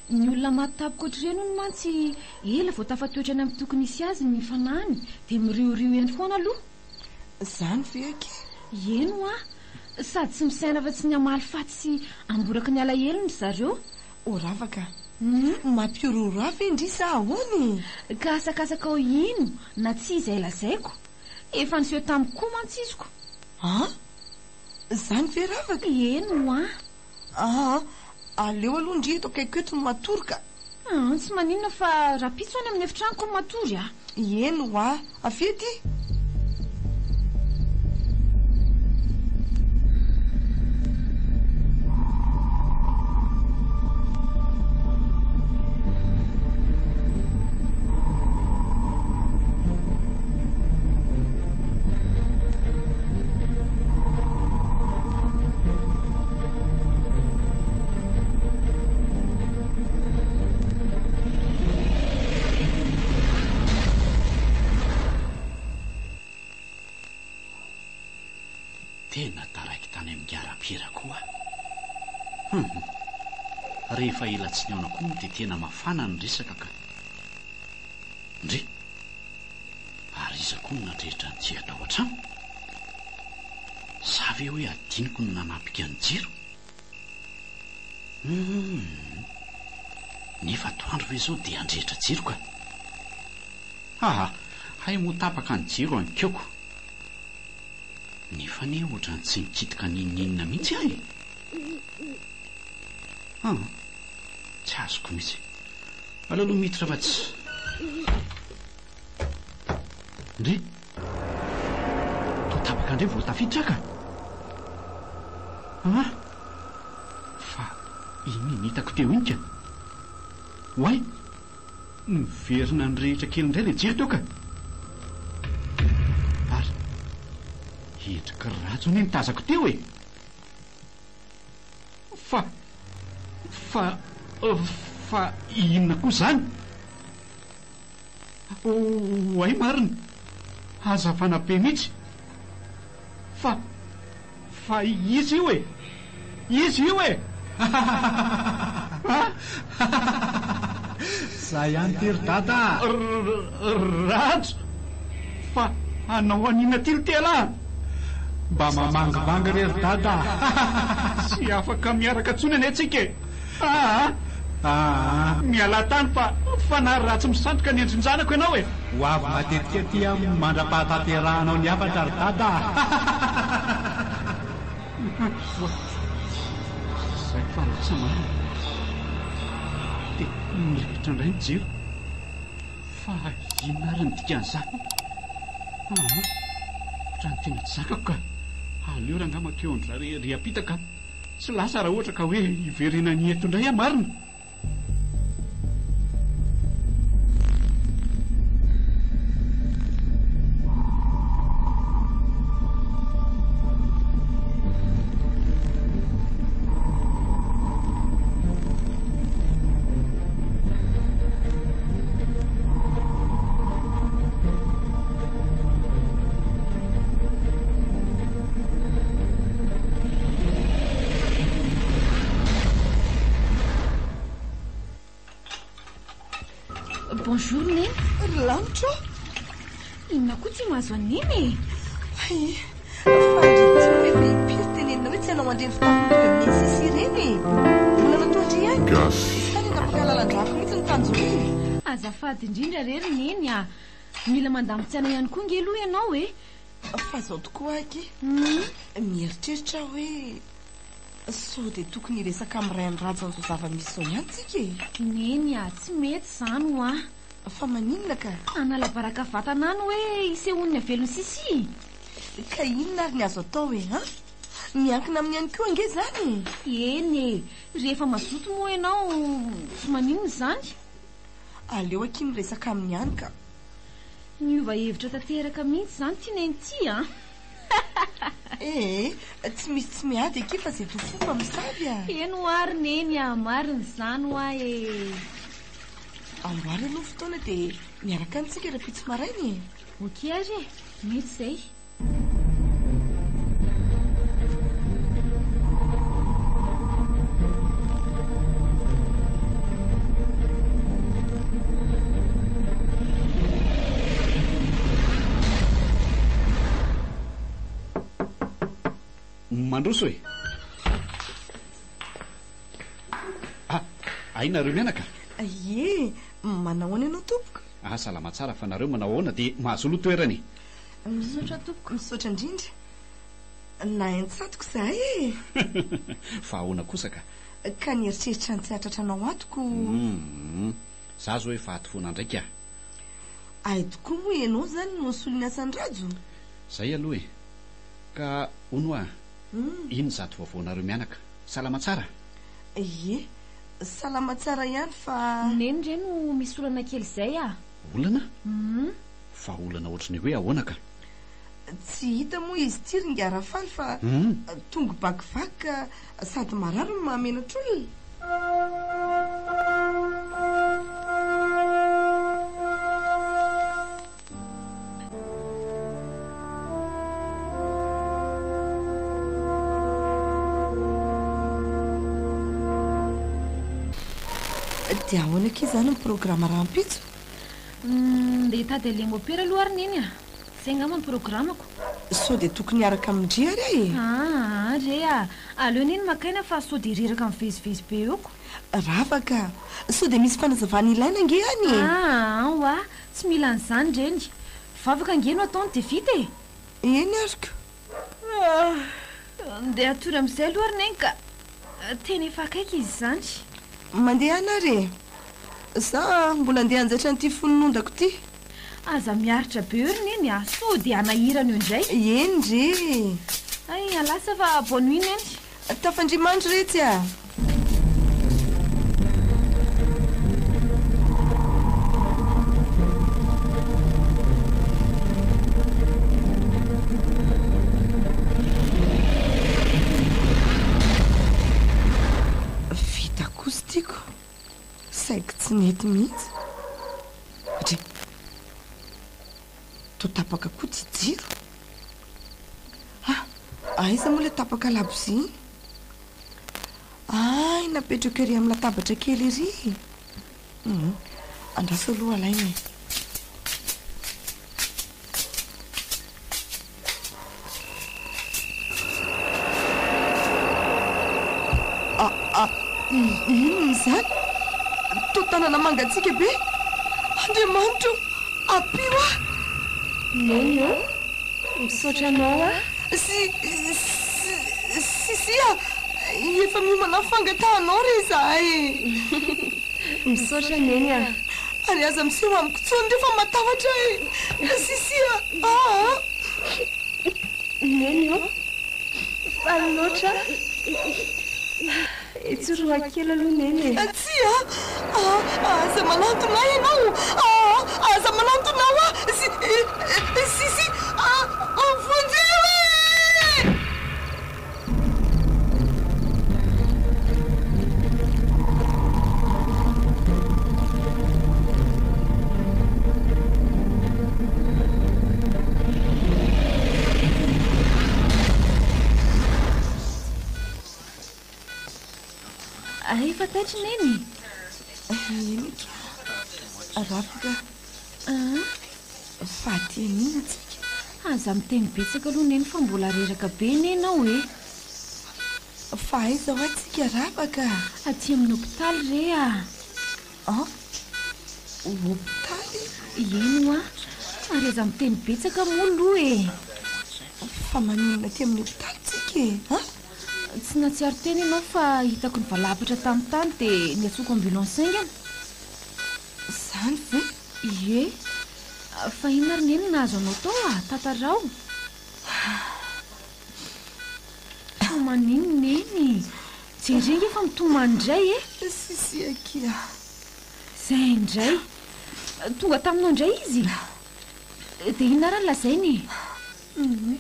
Ny olona maty tampoka ohatr'ireny hono mantsy ela vao tafatoetra any amin'ny tokony hisy azy ny fanahiny dia miriorio eny foana aloha. Izany ve akia? Eny hoa! Sady tsy misaina afa-tsy ny hamaly faty sy hamboraka ny alahelony ry zareo. O ravaka a! Mampihorohoro ahy ve ndry sa ahoana e? Ka asakasakao hino na tsia izay lazaiko. Efa niseho tamiko koa mantsy iziko. An? Izany ve ravaka? Eny hoa! Aa, aleo aloha ndry eto akaikiko eto no matory ka. Aa, tsy maninona fa rahampitso any amin'ny efitranoko no matory a. Eny hoa, avia aty. Tena taraiky tany amin'ny gara-pira koa aho. Hum. Rehefa ela tsy nihaona koa moa dia tena mafana ny resaka ka. Ndry. Ary iza koa no nandrehitra ny jiro tao an-trano? Sa ve hoe adinoko ny nanampika ny jiro? Humm. Nefa atoandro ve izao dia handrehitra jiro ka? Haha, hay moa tapaka ny jiro ankioko. Nefa anie ohatran'ny tsy nikitika n'inon'inona mihitsy aho e! An, tsy azoko mihitsy. Aleo aloha miditra fa tsy. Ndry! Toa tapaka indray vao tafiditra ka! An! Fa inona iny hitako teo iny ka? Oay! Niverina nirehitra kely indray ilay jiro teo ka! Ary endriky ratsy anie ny tazako teo e! Fa, fa, fa inona koa izany? Oay marina! Hazavana be mihitsy! Fa, fa iza io e? Iza io e? Za ihany ity ry dada a! Rajo! Fa hanao an'inona ity ry tela a? Mba mamangivangy re ry dada a! Tsy afaka miaraka intsony anie tsika e! Aa! Aa! Mialà tany fa fanahy ratsy misandoka ny endrin-janako ianao e! Ho avy matetika aty aho mandra-pahatanterahanao ny hafatra ry dada a! Izay fa lasa marina. Dia mirehitra indray ny jiro. Fa inona ary ny dikan'izany? Aa! Ohatran'ny tena tsy zakako ka. Aleo rangahy mankeo an-dry zareo ery ampita ka. Tsy lasa raha ohatra ka hoe hiverenany eto indray aho marina. Bonjour Neny. Ry lanitra ô! Inona koa tsy mahazo an'i Neny e? Hay, fa ndry ty moa efa impiry tenenina hoe tsy hanao an'ireny fitafy mitovy amin'ny an'i Sissi ireny e! Mbola nataon-dry ihany. Gasy. Sa ny tapaka lalan-drako mihitsy no tanjona iny? Azafady indrindra re ry Neny a! Mila mandamin-tsaina ihany koa nge aloha ianao e! Fa izao tokoa aky, mieritreritra aho hoe sao dia tokony hiresaka amin'ny ray an'i Rajo an'izao zava-misy izao ihany tsika e! Neny a, tsy mety izany hoa. Fa maninona ka? Hanala baraka vatana any hoe hisehoan'ny avelon'i Sissi? Ka inona ary ny azo atao e, an? Miankina aminy ihany koa ange izany e! Eny e, rehefa mazoto moa ianao tsy maninona izany. Aleo akia miresaka aminy ihany ka. Niova hevitra tanteraka mihitsy izany ity neny ity an! Ee, tsy misy tsy miady akia fa izay to fo mpamosavy a! Eny hoa ry neny a, marina izany hoa e! Amboary aloha ny fotoana dia miaraka any tsika rahampitso maraina e! Ok ary e, mety izay. Mandroso e! Ah, hay nareo mianaka? Ie, manao ahoana ianao tompoko? Ah, salama tsara fa nareo manao ahoana dia mahazolo toerana e! Misaotra tompoko. Misaotra indrindra. Nahay nitsatoka izahay e! Fa ahoana kosa ka? Ka nieritreritra ny tsy hahatratra anao ato ko. Humm. Za zao efa ato foana indray ka. Hay tokoa moa ianao izany no nisolo ny asan'i Rajo? Zay aloha e. Ka hono hoa, ino izato vaovaonareo mianaka? Salama tsara? Ie, salama tsara ihany fa. Neny re no misy olana kely izay ah. Olana? Humm. Fa olana ohatry ny hoe ahoana ka? Tsy hita moa izy ity ry ingahy Rafaly fa tongo-bakivaky ka sady marary no mahamenatr'olona. Dia ahoana akia izany ny programa rahampitso? Ndeha hitady an'ilay mopera aloha ary Neny a! Izay angamba ny programako. Sao dia tokony hiaraka amin-dry ary aho e? Aa re a! Aleo Neny maka aina fa sao dia reraka mivezivezy be eo ko. Ravaka a! Sao dia misy fanazavana ilaina ange any e? Aa hoa! Tsy mila an'izany reny. Vavaka ange no ataony dia vita e! Eny ary ko! Ndeha hatory amin'izay aloha ry Neny ka! Tena efa akaiky izy izany. Mandehana ary e! Za mbola andeha hanjaitra an'ity fonon'ondako ity. Aza miaritra be eo ry Neny a! Sao dia hanahirana eo indray. Eny re e! Hay, lasa fa bonne nuit Neny. Tafandria-mandry retsy a! Vita kosa tiako, saiky tsy nety mihitsy. Dry. Toa tapaka koa ity jiro. Ah, aiza moa ilay tapaka labozia iny? Hay, napetrako ery amin'ny latabatra kely ery. Hum. Andraso aloha alaina e. Ah, ah, inona izany? Toa tanana mangatsiaka be! Andriamanitra o! Ampio aho! Neny ô! Misaotra anao aho. Si, si, si, a! Efa miomana amin'ny fangatahanao re izahay e! Misaotra Neny a! Ary aza miseho amiko intsony re fa matahotra e! Si, si a! Aa! Neny ô! Faly loatra aho. Etsy roa kely aloha Neny e! Tsia! Aza manantona ahy ianao! Aza manantona ahy! Si, si, si! Vonjeo e! Efa taitra Neny? Eny akia. Ravaka. Fa aty an'inona tsika? Aza miteny betsaka aloha Neny fa mbola reraka be anie ianao e. Fa aiza hoa tsika Ravaka? Aty amin'ny hopitaly re a. An? Hopitaly? Eny hoa. Ary aza miteny betsaka moa aloha e. Fa maninona aty amin'ny hopitaly tsika e? An? Tsy nahatsiaro tena ianao fa hitako nivalapatra tamin'ny tany dia niantsoako ambulance haingana. Izany ve? Ie. Fa inona ary Neny no nahazo anao tao a? Tantarao. Fa maninona Neny? Jereo ange fa mitomany indray e! Sisy akia. Izay indray. Tonga taminao indray izy? Dia inona ary no lazainy e? Hum.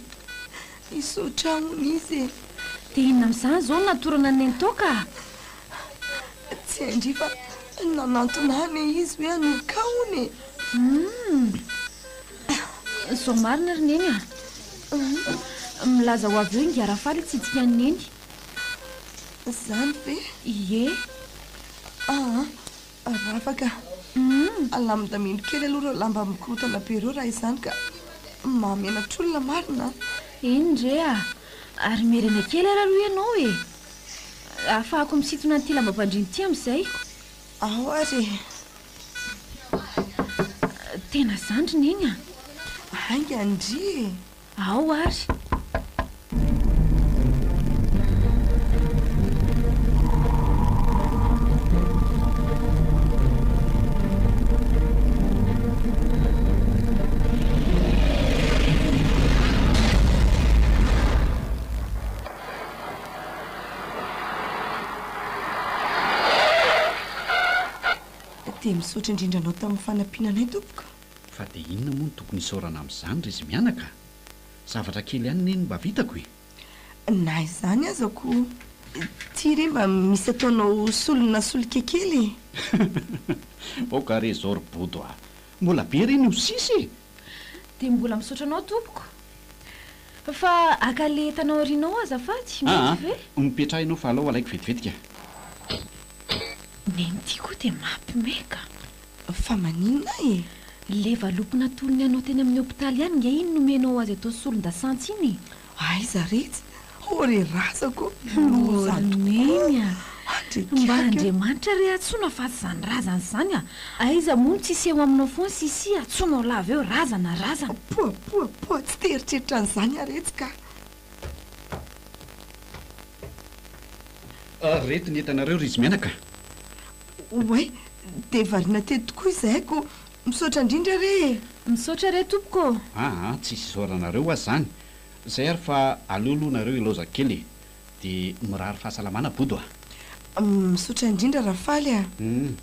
Hisaotra hono izy e. Dia inona amin'izany izao no natorana an'i Nenitoa ka? Tsy hain-dry fa nanantona ahy anie izy hoe hanoroka ahy hono e. Hum. Izao marina ry Neny a. Milaza ho avy eo Ingahy Rafaly hitsidika an'i Neny. Izany ve? Ie. Aa. Rafaka, alamindamino kely aloha ireo lamba mikorontana be ireo raha izany ka mahamenatr'olona marina an! Eny re a! Ary miherena kely ary aloha ianao e! Ahafahako misintona an'ity lambam-pandriana ity amin'izay. Ao ary e! Tena zandry Neny a! Haingana ndry e! Ao ary! Dia misaotra indrindra anao tamin'ny fanampiana anay tompoko. Fa dia inona moa no tokony hisaorana amin'izany ry izy mianaka? Zavatra kely ihany anie no mba vitako e! Na izany aza koa ity re mba misy ataonao solona solika kely e! Aoka re izao ry Bodo a! Mbola be re ny ho sisa e! Dia mbola misaotra anao tompoko. Fa haka le entana aoriana ao azafady, mety ve? Aa! Mipetraha ianao fa alao alaiko vetivety ka! Neny ity koa dia mampime ka! Fa maninona e? Le valopy natolony anao teny amin'ny hopitaly ihany nge iny nomenao azy atao solon-dasantsy iny e! Aiza retsy? Oh re razako o! Loza tokoa! Neny a! Andry Mba gaga! Andriamanitra re antsoina fa tsy izany razana izany a! Aiza moa no tsy hiseho aminao foana Sissi antsoinao lava eo razana razana! Poa poa poa tsy te hieritreritra an'izany aho retsy ka! Reto ny entanareo ry izy mianaka. Oay, dia variana teto tokoa izahay ko! Misaotra indrindra re e! Misaotra re tompoko ô! Aa, tsisy isaoranareo hoa zany! Zay ary fa aleo aloha nareo hilaoza kely e! Dia mirary fahasalamana Bodo a! Misaotra indrindra Rafaly a! Humm.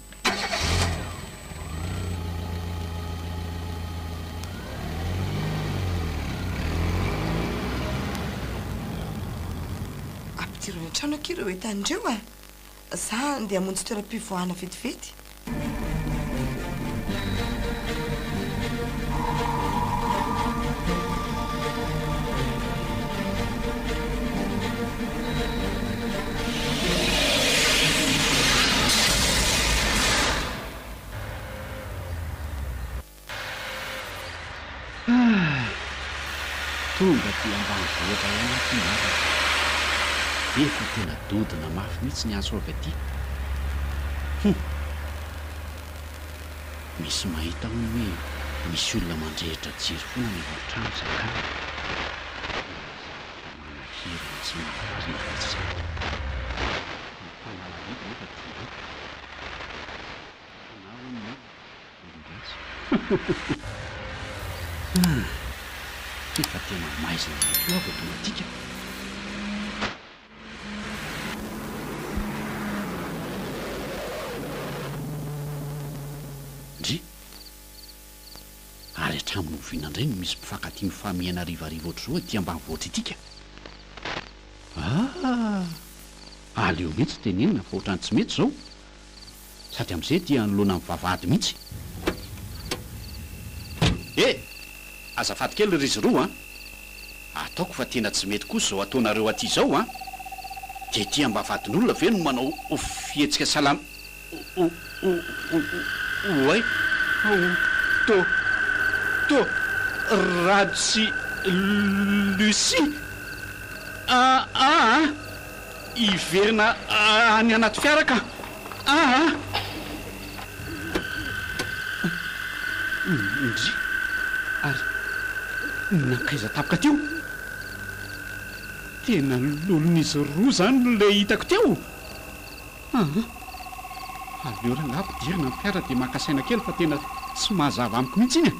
Ampidiro any an-trano akia ireo entana ireo a! Za andeha hamonjy toeram-pivoahana vetivety. Ah! Tonga aty ambanivohitra ihany aho ity marina. Efa tena dodona mafy mihitsy ny antso avy aty. Hum! Misy mahita hono hoe misy olona mandrehitra jiro foana any an-trano isak'alina. Tena zavatra manahirana sy mahavariana mihitsy izany. Ny fanalahidina nefa dia eto. Fanahy hono ny olona. Olon-dratsy. Ah! Efa tena maizina ihany koa aho vao tonga aty ka. Ndry! Ary hatramin'ny oviana indray no misy mpifankatia mifamihana harivariva ohatr'izao aty ambanivohitra ity ka? Ah! Aleo mihitsy tenenina fa ohatran'ny tsy mety izao. Sady amin'izay ety anoloana ny vavahady mihitsy. Eh! Azafady kely ry zroa an! Ataoko fa tena tsy mety kosa izao ataonareo aty izao an! Dia ety ambavahadin'olona ve no manao fihetsika salam o o o oay o to to Rado sy Lucie a a a! Hiverina any anaty fiara ka! Aa! Ndry! Ary nankaiza tampoka teo? Tena lolon'izy roa izany ilay hitako teo! Aa! Aleo rangahy ampidirina ny fiara dia maka saina kely fa tena tsy mazava amiko mihitsy iny e!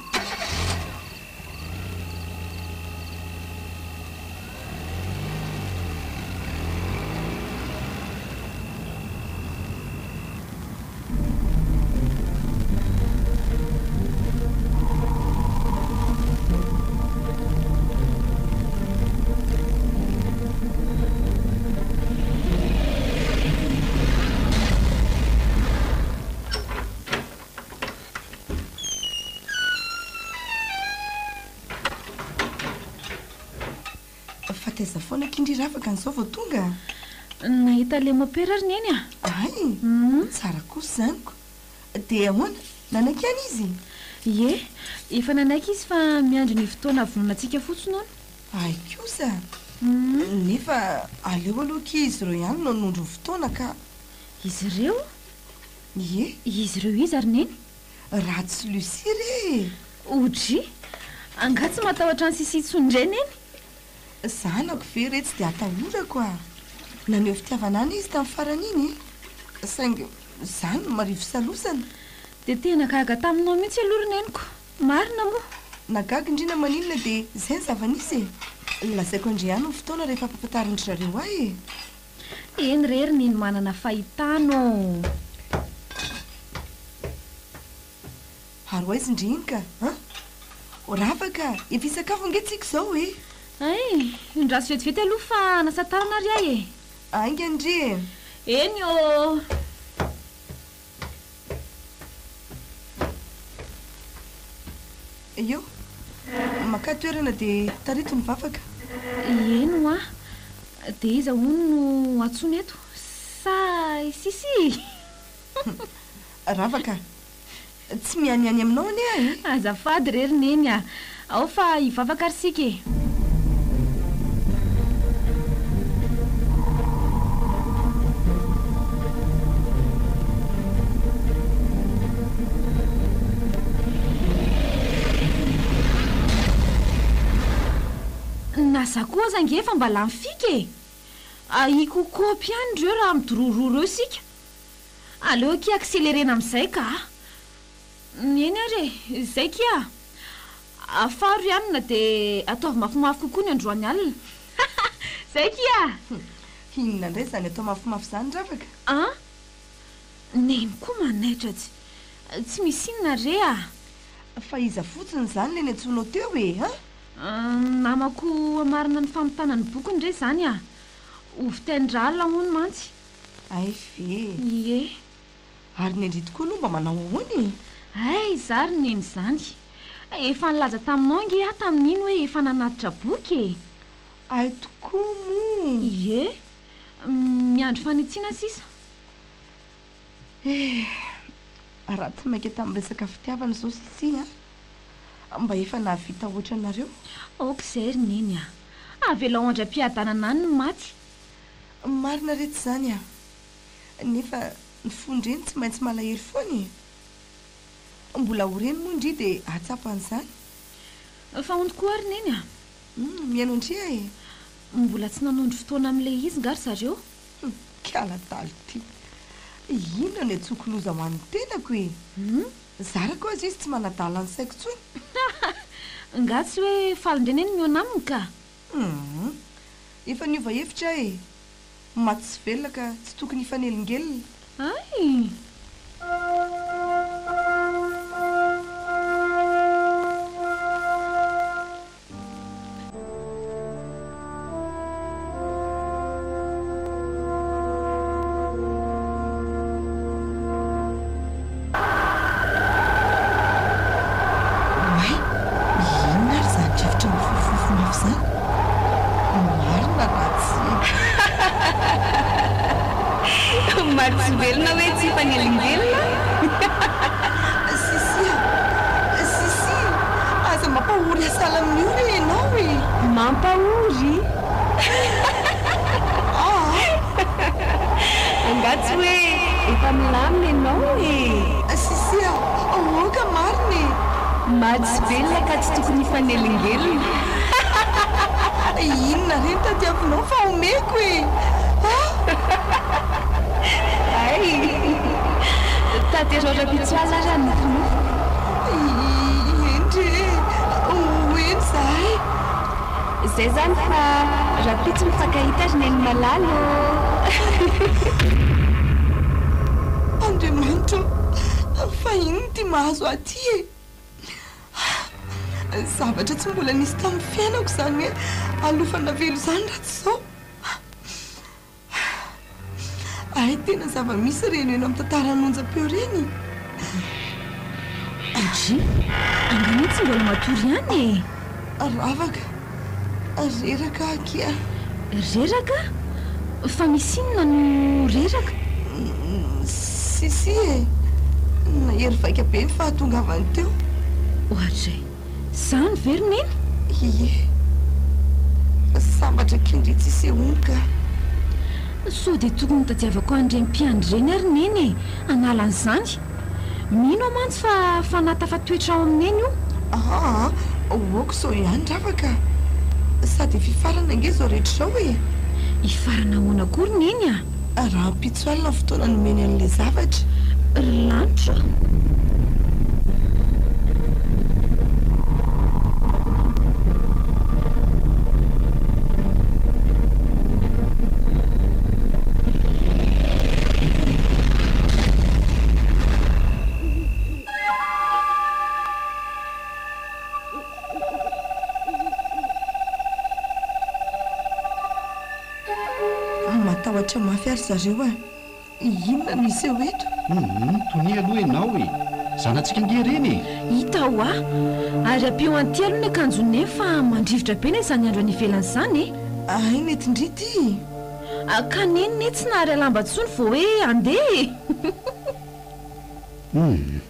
Fa taiza foana akia ndry Ravaka an'izao vao tonga a? Nahita an'ilay mopera ry Neny a! Hay! Tsara kosa izany ko! Dia ahoana? Nanaiky ihany izy? Ie, efa nanaiky izy fa miandry ny fotoana havononantsika fotsiny hono. Hay kosa! Nefa aleo aloha akia izy ireo ihany no hanondro ny fotoana ka! Izy ireo? Ie. Izy ireo iza ry Neny? Ratsy sy Lucie re e! Odry! Angaha tsy matahotra an'i Sissi intsony indray Neny? Zanako ve re tsy dia atahorako a! Naneho fitiavana ahy izy tamin'ny farany iny e! Saingy izaho no marivo salosana. Dia tena gaga taminao mihitsy aloha ry Neniko. Marina moa. Na gaga ndry na maninona dia izay ny zava-nisy e! Lazaiko an-dry ihany ny fotoana rehefa ampafantarin-dry zareo ahy e! Eny re ry neny manana fahitana ô! Ary ho aiza ndry iny ka an? Ravaka, efa hisakafo ange tsika izao e! Hay, indraso vetivety aloha fa hanasa tanana ary aho e! Haingana ndry e! Eny ô! Eo, makà toerana dia tarito ny vavaka. Eny hoa, dia iza hono no antsoina eto? Sa i Sissi? Ravaka, tsy mianiany aminao anie aho e! Azafady re ry Neny a! Ao fa hivavaka ary isika e! Na za koa aza ange efa mba lany fika e! Ahiako ho kopy ihany ireo raha midororoa eo isika. Aleo akia accélérer-na amin'izay ka! Eny ary e! Izay kia! Afaro ry anona dia ataovy mafimafy kokoa ny androany alina. Zay kia! Inona indray izany atao mafimafy izany Ravaka? An! Neny koa manaitra tsy tsy misy inona re ah! Fa iza fotsiny izany ilay niantsoanao teo e? An! Namako hamarina ny famitana ny bokiny re izany ah! Ho vitain-dRalina hono mantsy. Hay ve! Ie. Ary ny an-dry tokoa aloha mba manao ahoana e? Hay za ry neny izany. Efa nilaza taminao ange aho tamin'iny hoe efa nanatitra boky e! Hay tokoa moa! Ie. Miandry fanitsiana sisa. Eh! Raha tsy maika tamin'ny resaka fitiavana izao Sissi a! mba efa nahavita hoatranareo. Aoka izay ry Neny a! Avelao handram-piadanana any ny maty. Marina re tsy izany a! Nefa ny fon-dreny tsy maintsy malahelo foana e! Mbola ho reny moa ndry dia hahatsapa an'izany. Fa hono koa ary Neny a! Mihaino an-dry aho e! Mbola tsy nanondro fotoana amin'ilay izy nga ry zareo? Hum, kiala adala ity. Inona no iantsoako loza ho an'ny tenako e? Zarako aza izy tsy manadala ny saiko intsony. Nga tsy hoe faly indray neny mihaona aminy ka? Hum, efa niova hevitra aho e! Maty sy velona ka tsy tokony hifanelingelina. Hay! Oay! Inona ary izany rivotra mifofofofo mafy izany? Marina raha tsy. Maty tsy velona hoe tsy hifanelingelina? Sissi a! Sissi! Aza mampahory ahy sahala amin'io re ianao e! Mampahory? Angaha tsy hoe efa milamina ianao e? Sissi a! Aoka marina e! Maty sy velona ka tsy tokony hifanelingelina. Inona re no tadiavinao fa omeko e! Hay! Tanterao rahampitso alina ary ny nofinofiko. Eny re e! Ho eny izahay. Izay izany fa rahampitso mifankahita ry Neny malala ô! Andriamanitra ô! Fa inona ity mahazo ahy ity e? Zavatra tsy mbola nisy tamin'ny fiainako izany hoe alofana velo izany raha tsy izao. Hay tena zava-misy ireny eny amin'ny tantaran'ny onjam-peo ireny. Dji, angaha anie tsy mbola matory ihany e? Ravaka, reraka aho akia. Reraka? Fa misy inona no reraka? Si si e! Nahery vaika be ny fahatongavany teo. Oadray! Zany ve ry Neny? Ie. Sambatra kindry tsy isehoany ka. Sao dia tokony hotadiavako an'ireny mpiandry ireny ary Neny e, hanala an'izany. Mino aho mantsy fa fanahy tafatoetra ao amin'i Neny io. Aa, ok izao ihany Ravaka. Sady efa hifarana ange izao rehetra izao e. Hifarana ahoana koa ry Neny a? Rahampitso alina ny fotoana nomeny an'ilay zavatra. Ry lanitra ô! Matahotra mafy ary zareo a! Inona no hiseho eto? Humm, tonia aloha ianao e! Zanatsika ange ireny e! Hita hoa! Ary ampio an'ity aloha ny akanjon'i Neny fa mandrivotra be ne izany andro any ivelany izany e! Hay mety ndry ity e! Ka Neny ne tsy nahary lamba intsony vao hoe handeha e! Humm,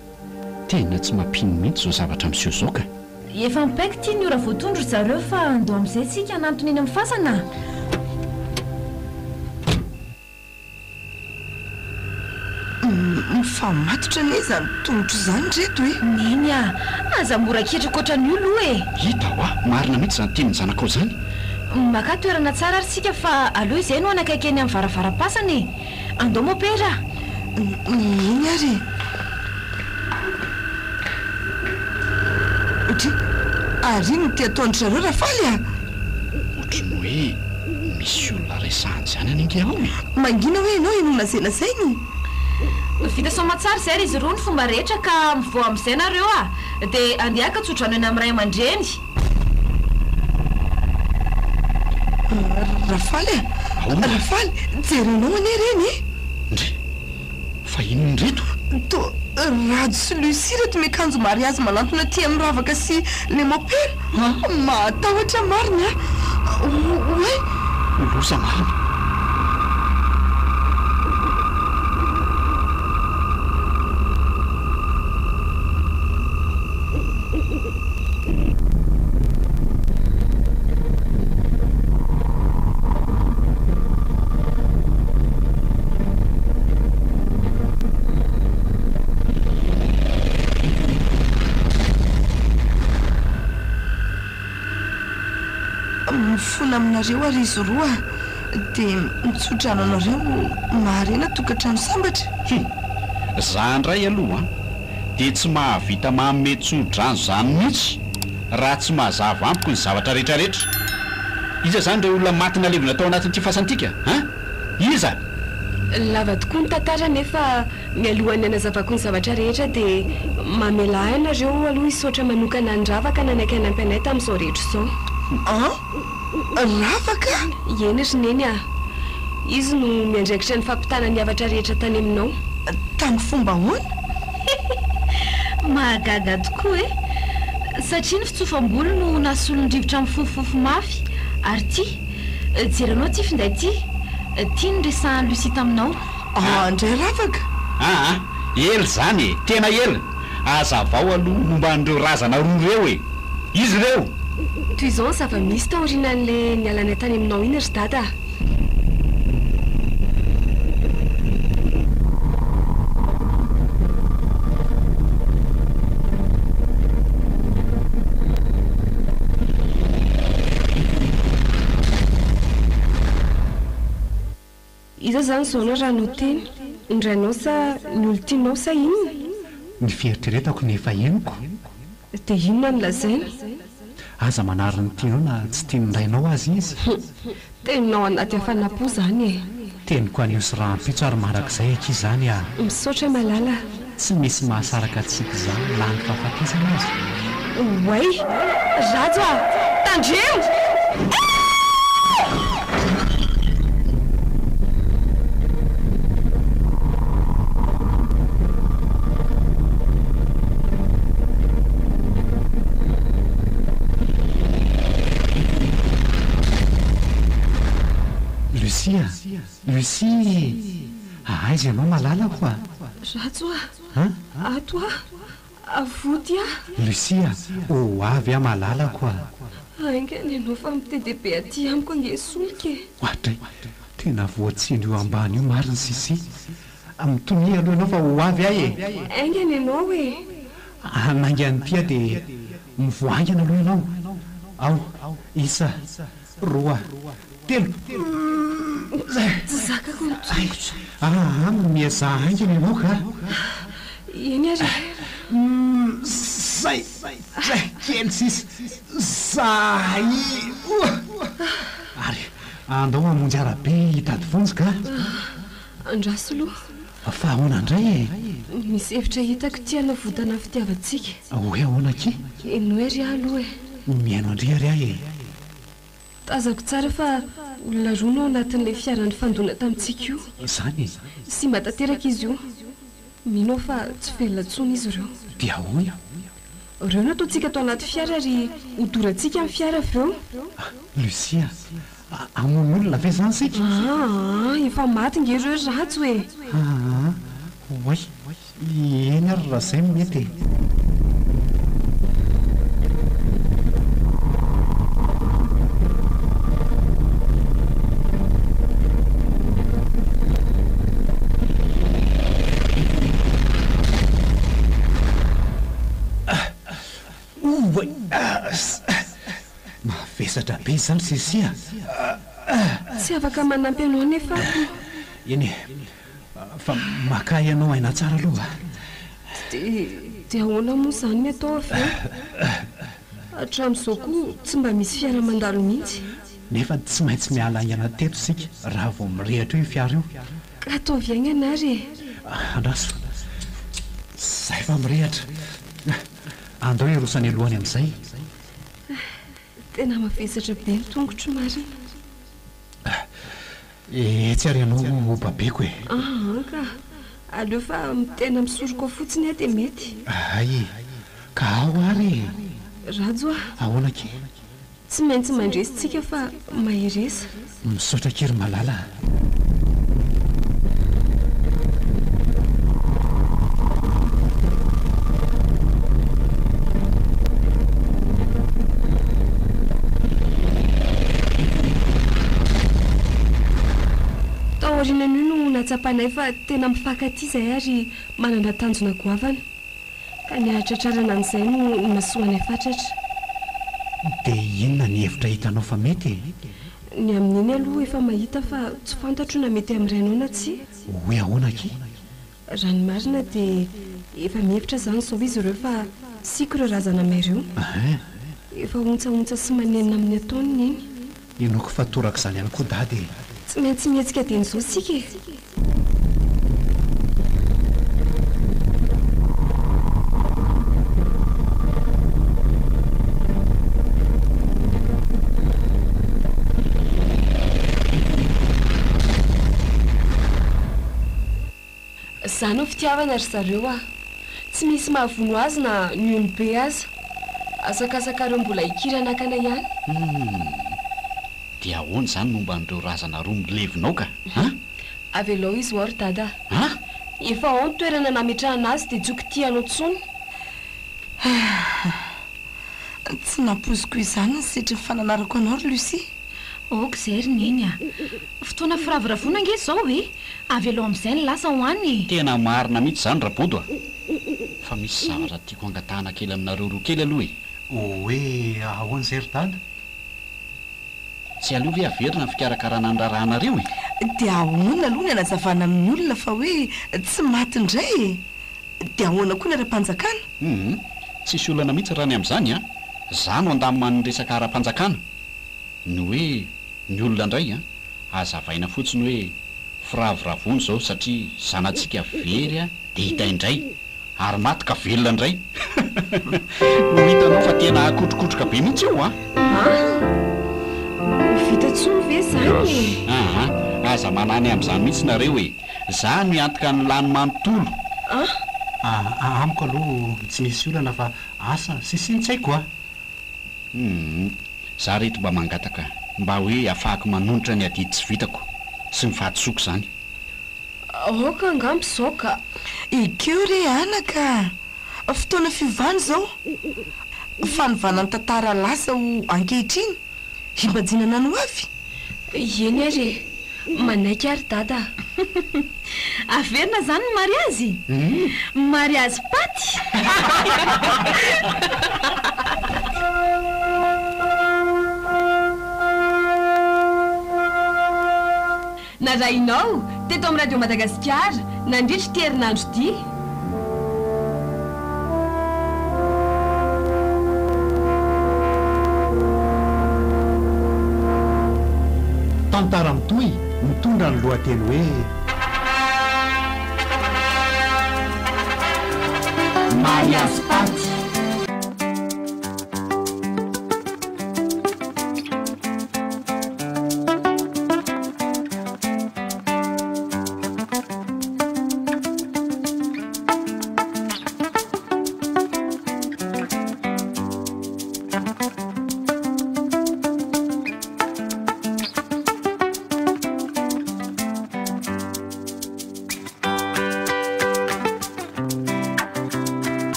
tena tsy mampino mihitsy izao zavatra miseho izao ka! Efa mipaika ity ny ora voatondro ry zareo fa andao amin'izay tsika hanantona eny amin'ny fasana a! Mifamatotra anie izany tongotro izany ry reto e! Neny a! Aza mora ketraka ohatran'io aloha e! Hita hoa! Marina mihitsy izany tenin'ny zanakao izany! Makà toerana tsara ary tsika fa aleo izay no hanakaiky eny amin'ny varavaram-pasana e! Andao mopera a! Eny ary e! Dry, ary inona ity ataon-dry zareo Rafaly a? Ohatry ny hoe misy olona resahana izany anie ange ao e! Mangina hoe ianao henoina izay lazainy? Vita soamatsara izay ry izy roa ny fomba rehetra ka mivoaha amin'izay nareo a! Dia andeha haka tsodrano eny amin'ny ray aman-dreny. Rafaly a! Rafaly, jerenao anie ireny e! Ndry! Fa inona ireto? Toa Rado sy Lucie ireto miakanjo mariazy manantona aty amin'ny Ravaka sy le mopera. Mahatahotra marina a! Oay! Loza marina! Mifona aminareo ary izy roa dia mitsodrano anareo maharena tokantrano sambatra. Hum! Za ndray aloha an, dia tsy mahavita manome tsodrano zany mihitsy raha tsy mazava amiko ny zavatra retraretra. Iza zany ireo olona maty nalevina tao anatin'ity fasana ity ka? An? Iza? Lava tokoa ny tantara nefa mialohan'ny hanazavako ny zavatra rehetra dia mamelà ahy nareo aloha hisaotra manokana an'i Ravaka nanaiky hanampy anay tamin'izao rehetra izao. An? Ravaka? Eny ry Neny a! Izy no miandraikitra ny fampitana ny hafatra rehetra tany aminao. Tamin'ny fomba ahoana? Mahagaga tokoa e! Satria ny fitsofam-bolo no nasolo ny rivotra mifofofofo mafy ary ity, jerenao ity finday ity, ity no resahan'i Lucie taminao. Aa ndray ravaka! Aa ela izany e! Tena ela! Hazavao aloha momba an'ireo razana roa ireo e! Iza ireo? Toy izao ny zava-misy taorianan'ilay nialanay tany aminao iny ry dada a! Iza izany izao no raha noteny? Ny rainao sa ny olon-tianao sa inona? Ny fieritreretako no efa henoko. Dia inona no lazainy? Aza manary ny tianao na tsy tian'ny rainao aza izy. Teninao anaty hafanam-po izany e! Teniko anio sy rahampitso ary mandrakizay akia izany ah! Misaotra malala. Tsy misy mahasaraka antsika izany na ny fahafatesana aza. Oay! Rajo ah! Tandremo! Lucie a! Lucie! Aiza ianao malalako a? Rajo a! Ato aho! Avoty aho! Lucie a! Ho avy aho malalako a! Haingana ianao fa mitede be aty amiko ange solika e! Oadray! Tena voatsindry io ambany io marina Sissi! Mitonia aloha ianao fa ho avy aho e! Haingana ianao e! Hanainga an'ity aho dia mivoha haingana aloha ianao. Ao, isa, roa, telo, zay! Tsy zakako ny tongotra. Aa, miezaha haingana ianao ka! Eny ary e! Zay! Zay! Kely sisa! Zay! Ary andao hamonjy arabe hitady vonjy ka! Andraso aloha. Fa ahoana indray e? Misy hevitra hitako ity hanavotana ny fitiavantsika. Hoe ahoana akia? Henoy ary aho aloha e. Mihaino an-dry ary aho e. Tazako tsara fa olona roa no ao anatin'ilay fiara nifandona tamintsika io. Izany e? Simba tanteraka izy io. Mino aho fa tsy velona intsony izy ireo. Dia ahoana? Ireo no ataontsika ato anaty fiara ary hodorantsika ny fiara avy eo. Lucie a! Hamono olona ve izany isika? Aa, efa maty nge ireo ry Rajo e! Aa, oay, eny ary raha izay no mety e! Oay! Mavesatra be izany Sissi a! Tsy afaka manampy anao anefa aho. Eny e, fa makà ianao aina tsara aloha. Dia, dia ahoana moa izany ny atao avy eo? Hatramin'izao koa tsy mba misy fiara mandalo mihitsy. Nefa tsy maintsy miala haingana teto isika raha vao mirehitra eo io fiara io. Ka ataovy haingana ary e! Andraso. Izay fa mirehitra. Andao hiroso any aloha any amin'izay. Tena mavesatra be ny tongotro marina. Etsy ary ianao ho babeko e. Aa ka. Aleo fa tena misoroka ao fotsiny aho dia mety. Hay e. Ka ao ary e. Rajo a. Ahoana akia? Tsy maintsy mandresy tsika fa mahereza. Misaotra akia ry Malala a. Tao aorianan'io no nahatsapanay fa tena mifankatia izahay ary manana tanjona goavana. Ka ny hahatratrarana an'izay no nimasoanay fatratra. Dia inona ny hevitra hitanao fa mety e? Ny amin'iny aloha efa mahita fa tsy fantatro na mety amin'ny rainao na tsia. Hoe ahoana akia? Raha ny marina dia efa mihevitra izany izao izy ireo fa siako ireo razana may ireo. Efa ontsaontsa sy manenina amin'ny ataony Neny. Inoako fa torak'izany ihany koa Dada e! Tsy maintsy mihetsika dieny izao isika e! Zany no fitiavana ry zareo a! Tsy misy mahavono azy na ny ony be aza. Asakasakareo mbola hikiranakana ihany. Humm. Dia ahoana izany momba an'ireo razana roa milevina ao ka? An? Avelao izy ho ao ry dada a! An? Efa ao ny toerana nametrahana azy dia tsy ho kitihanao intsony. Tsy nampoiziko izany ny setrin'ny fananarako anao ry Lucie. Aoka izay ry Neny a! Fotoana firavoravoana ange izao e! Avelao amin'izay ny lasa ho any e! Tena marina mihitsy izany Rabodo a! Fa misy zavatra tiako hangatahana kely aminareo roa kely aloha e! Hoe ahoana izay ry Dada? Tsy aleo ve averina ny fikarakarana ny raharahanareo e? Dia ahoana aloha ny hanazavana amin'ny olona fa hoe tsy maty indray e? Dia ahoana koa ny ara-panjakana? Hum, tsisy olana mihitsy raha ny amin'izany an! Za no handamina ny resaka ara-panjakana. Ny hoe ny olona indray an, hazavaina fotsiny hoe firavoravoana izao satria zanatsika very an dia hita indray, ary maty ka velona indray. Ho hitanao fa tena hakotrokotroka be mihitsy io an! An! Ho vita intsony ve izany e? Aa, aza manahy amin'izany mihitsy nareo e! Za no hiantoka ny lany manontolo. An! Aa, amiko aloha tsy misy olana fa asa sisiny tsy haiko a! Humm, za reto mba mangataka mba hoe afahako manonitra ny adidy tsy vitako sy ny fahadisoako izany. Aoka angamba izao ka. Ekeo re anaka a! Fotoana fiovana izao. Fanovana ny tantara lasa ho ankehitriny, hibanjinana ny ho avy. Eny ary e! Manaiky ary dada a! Averina zany ny mariazy? Mariazy paty! Narahinao teto amin'ny Radio Madagasikara nandritra ity herinandro ity. Tantara mitohy mitondra ny lohateny hoe. Mariazy paty.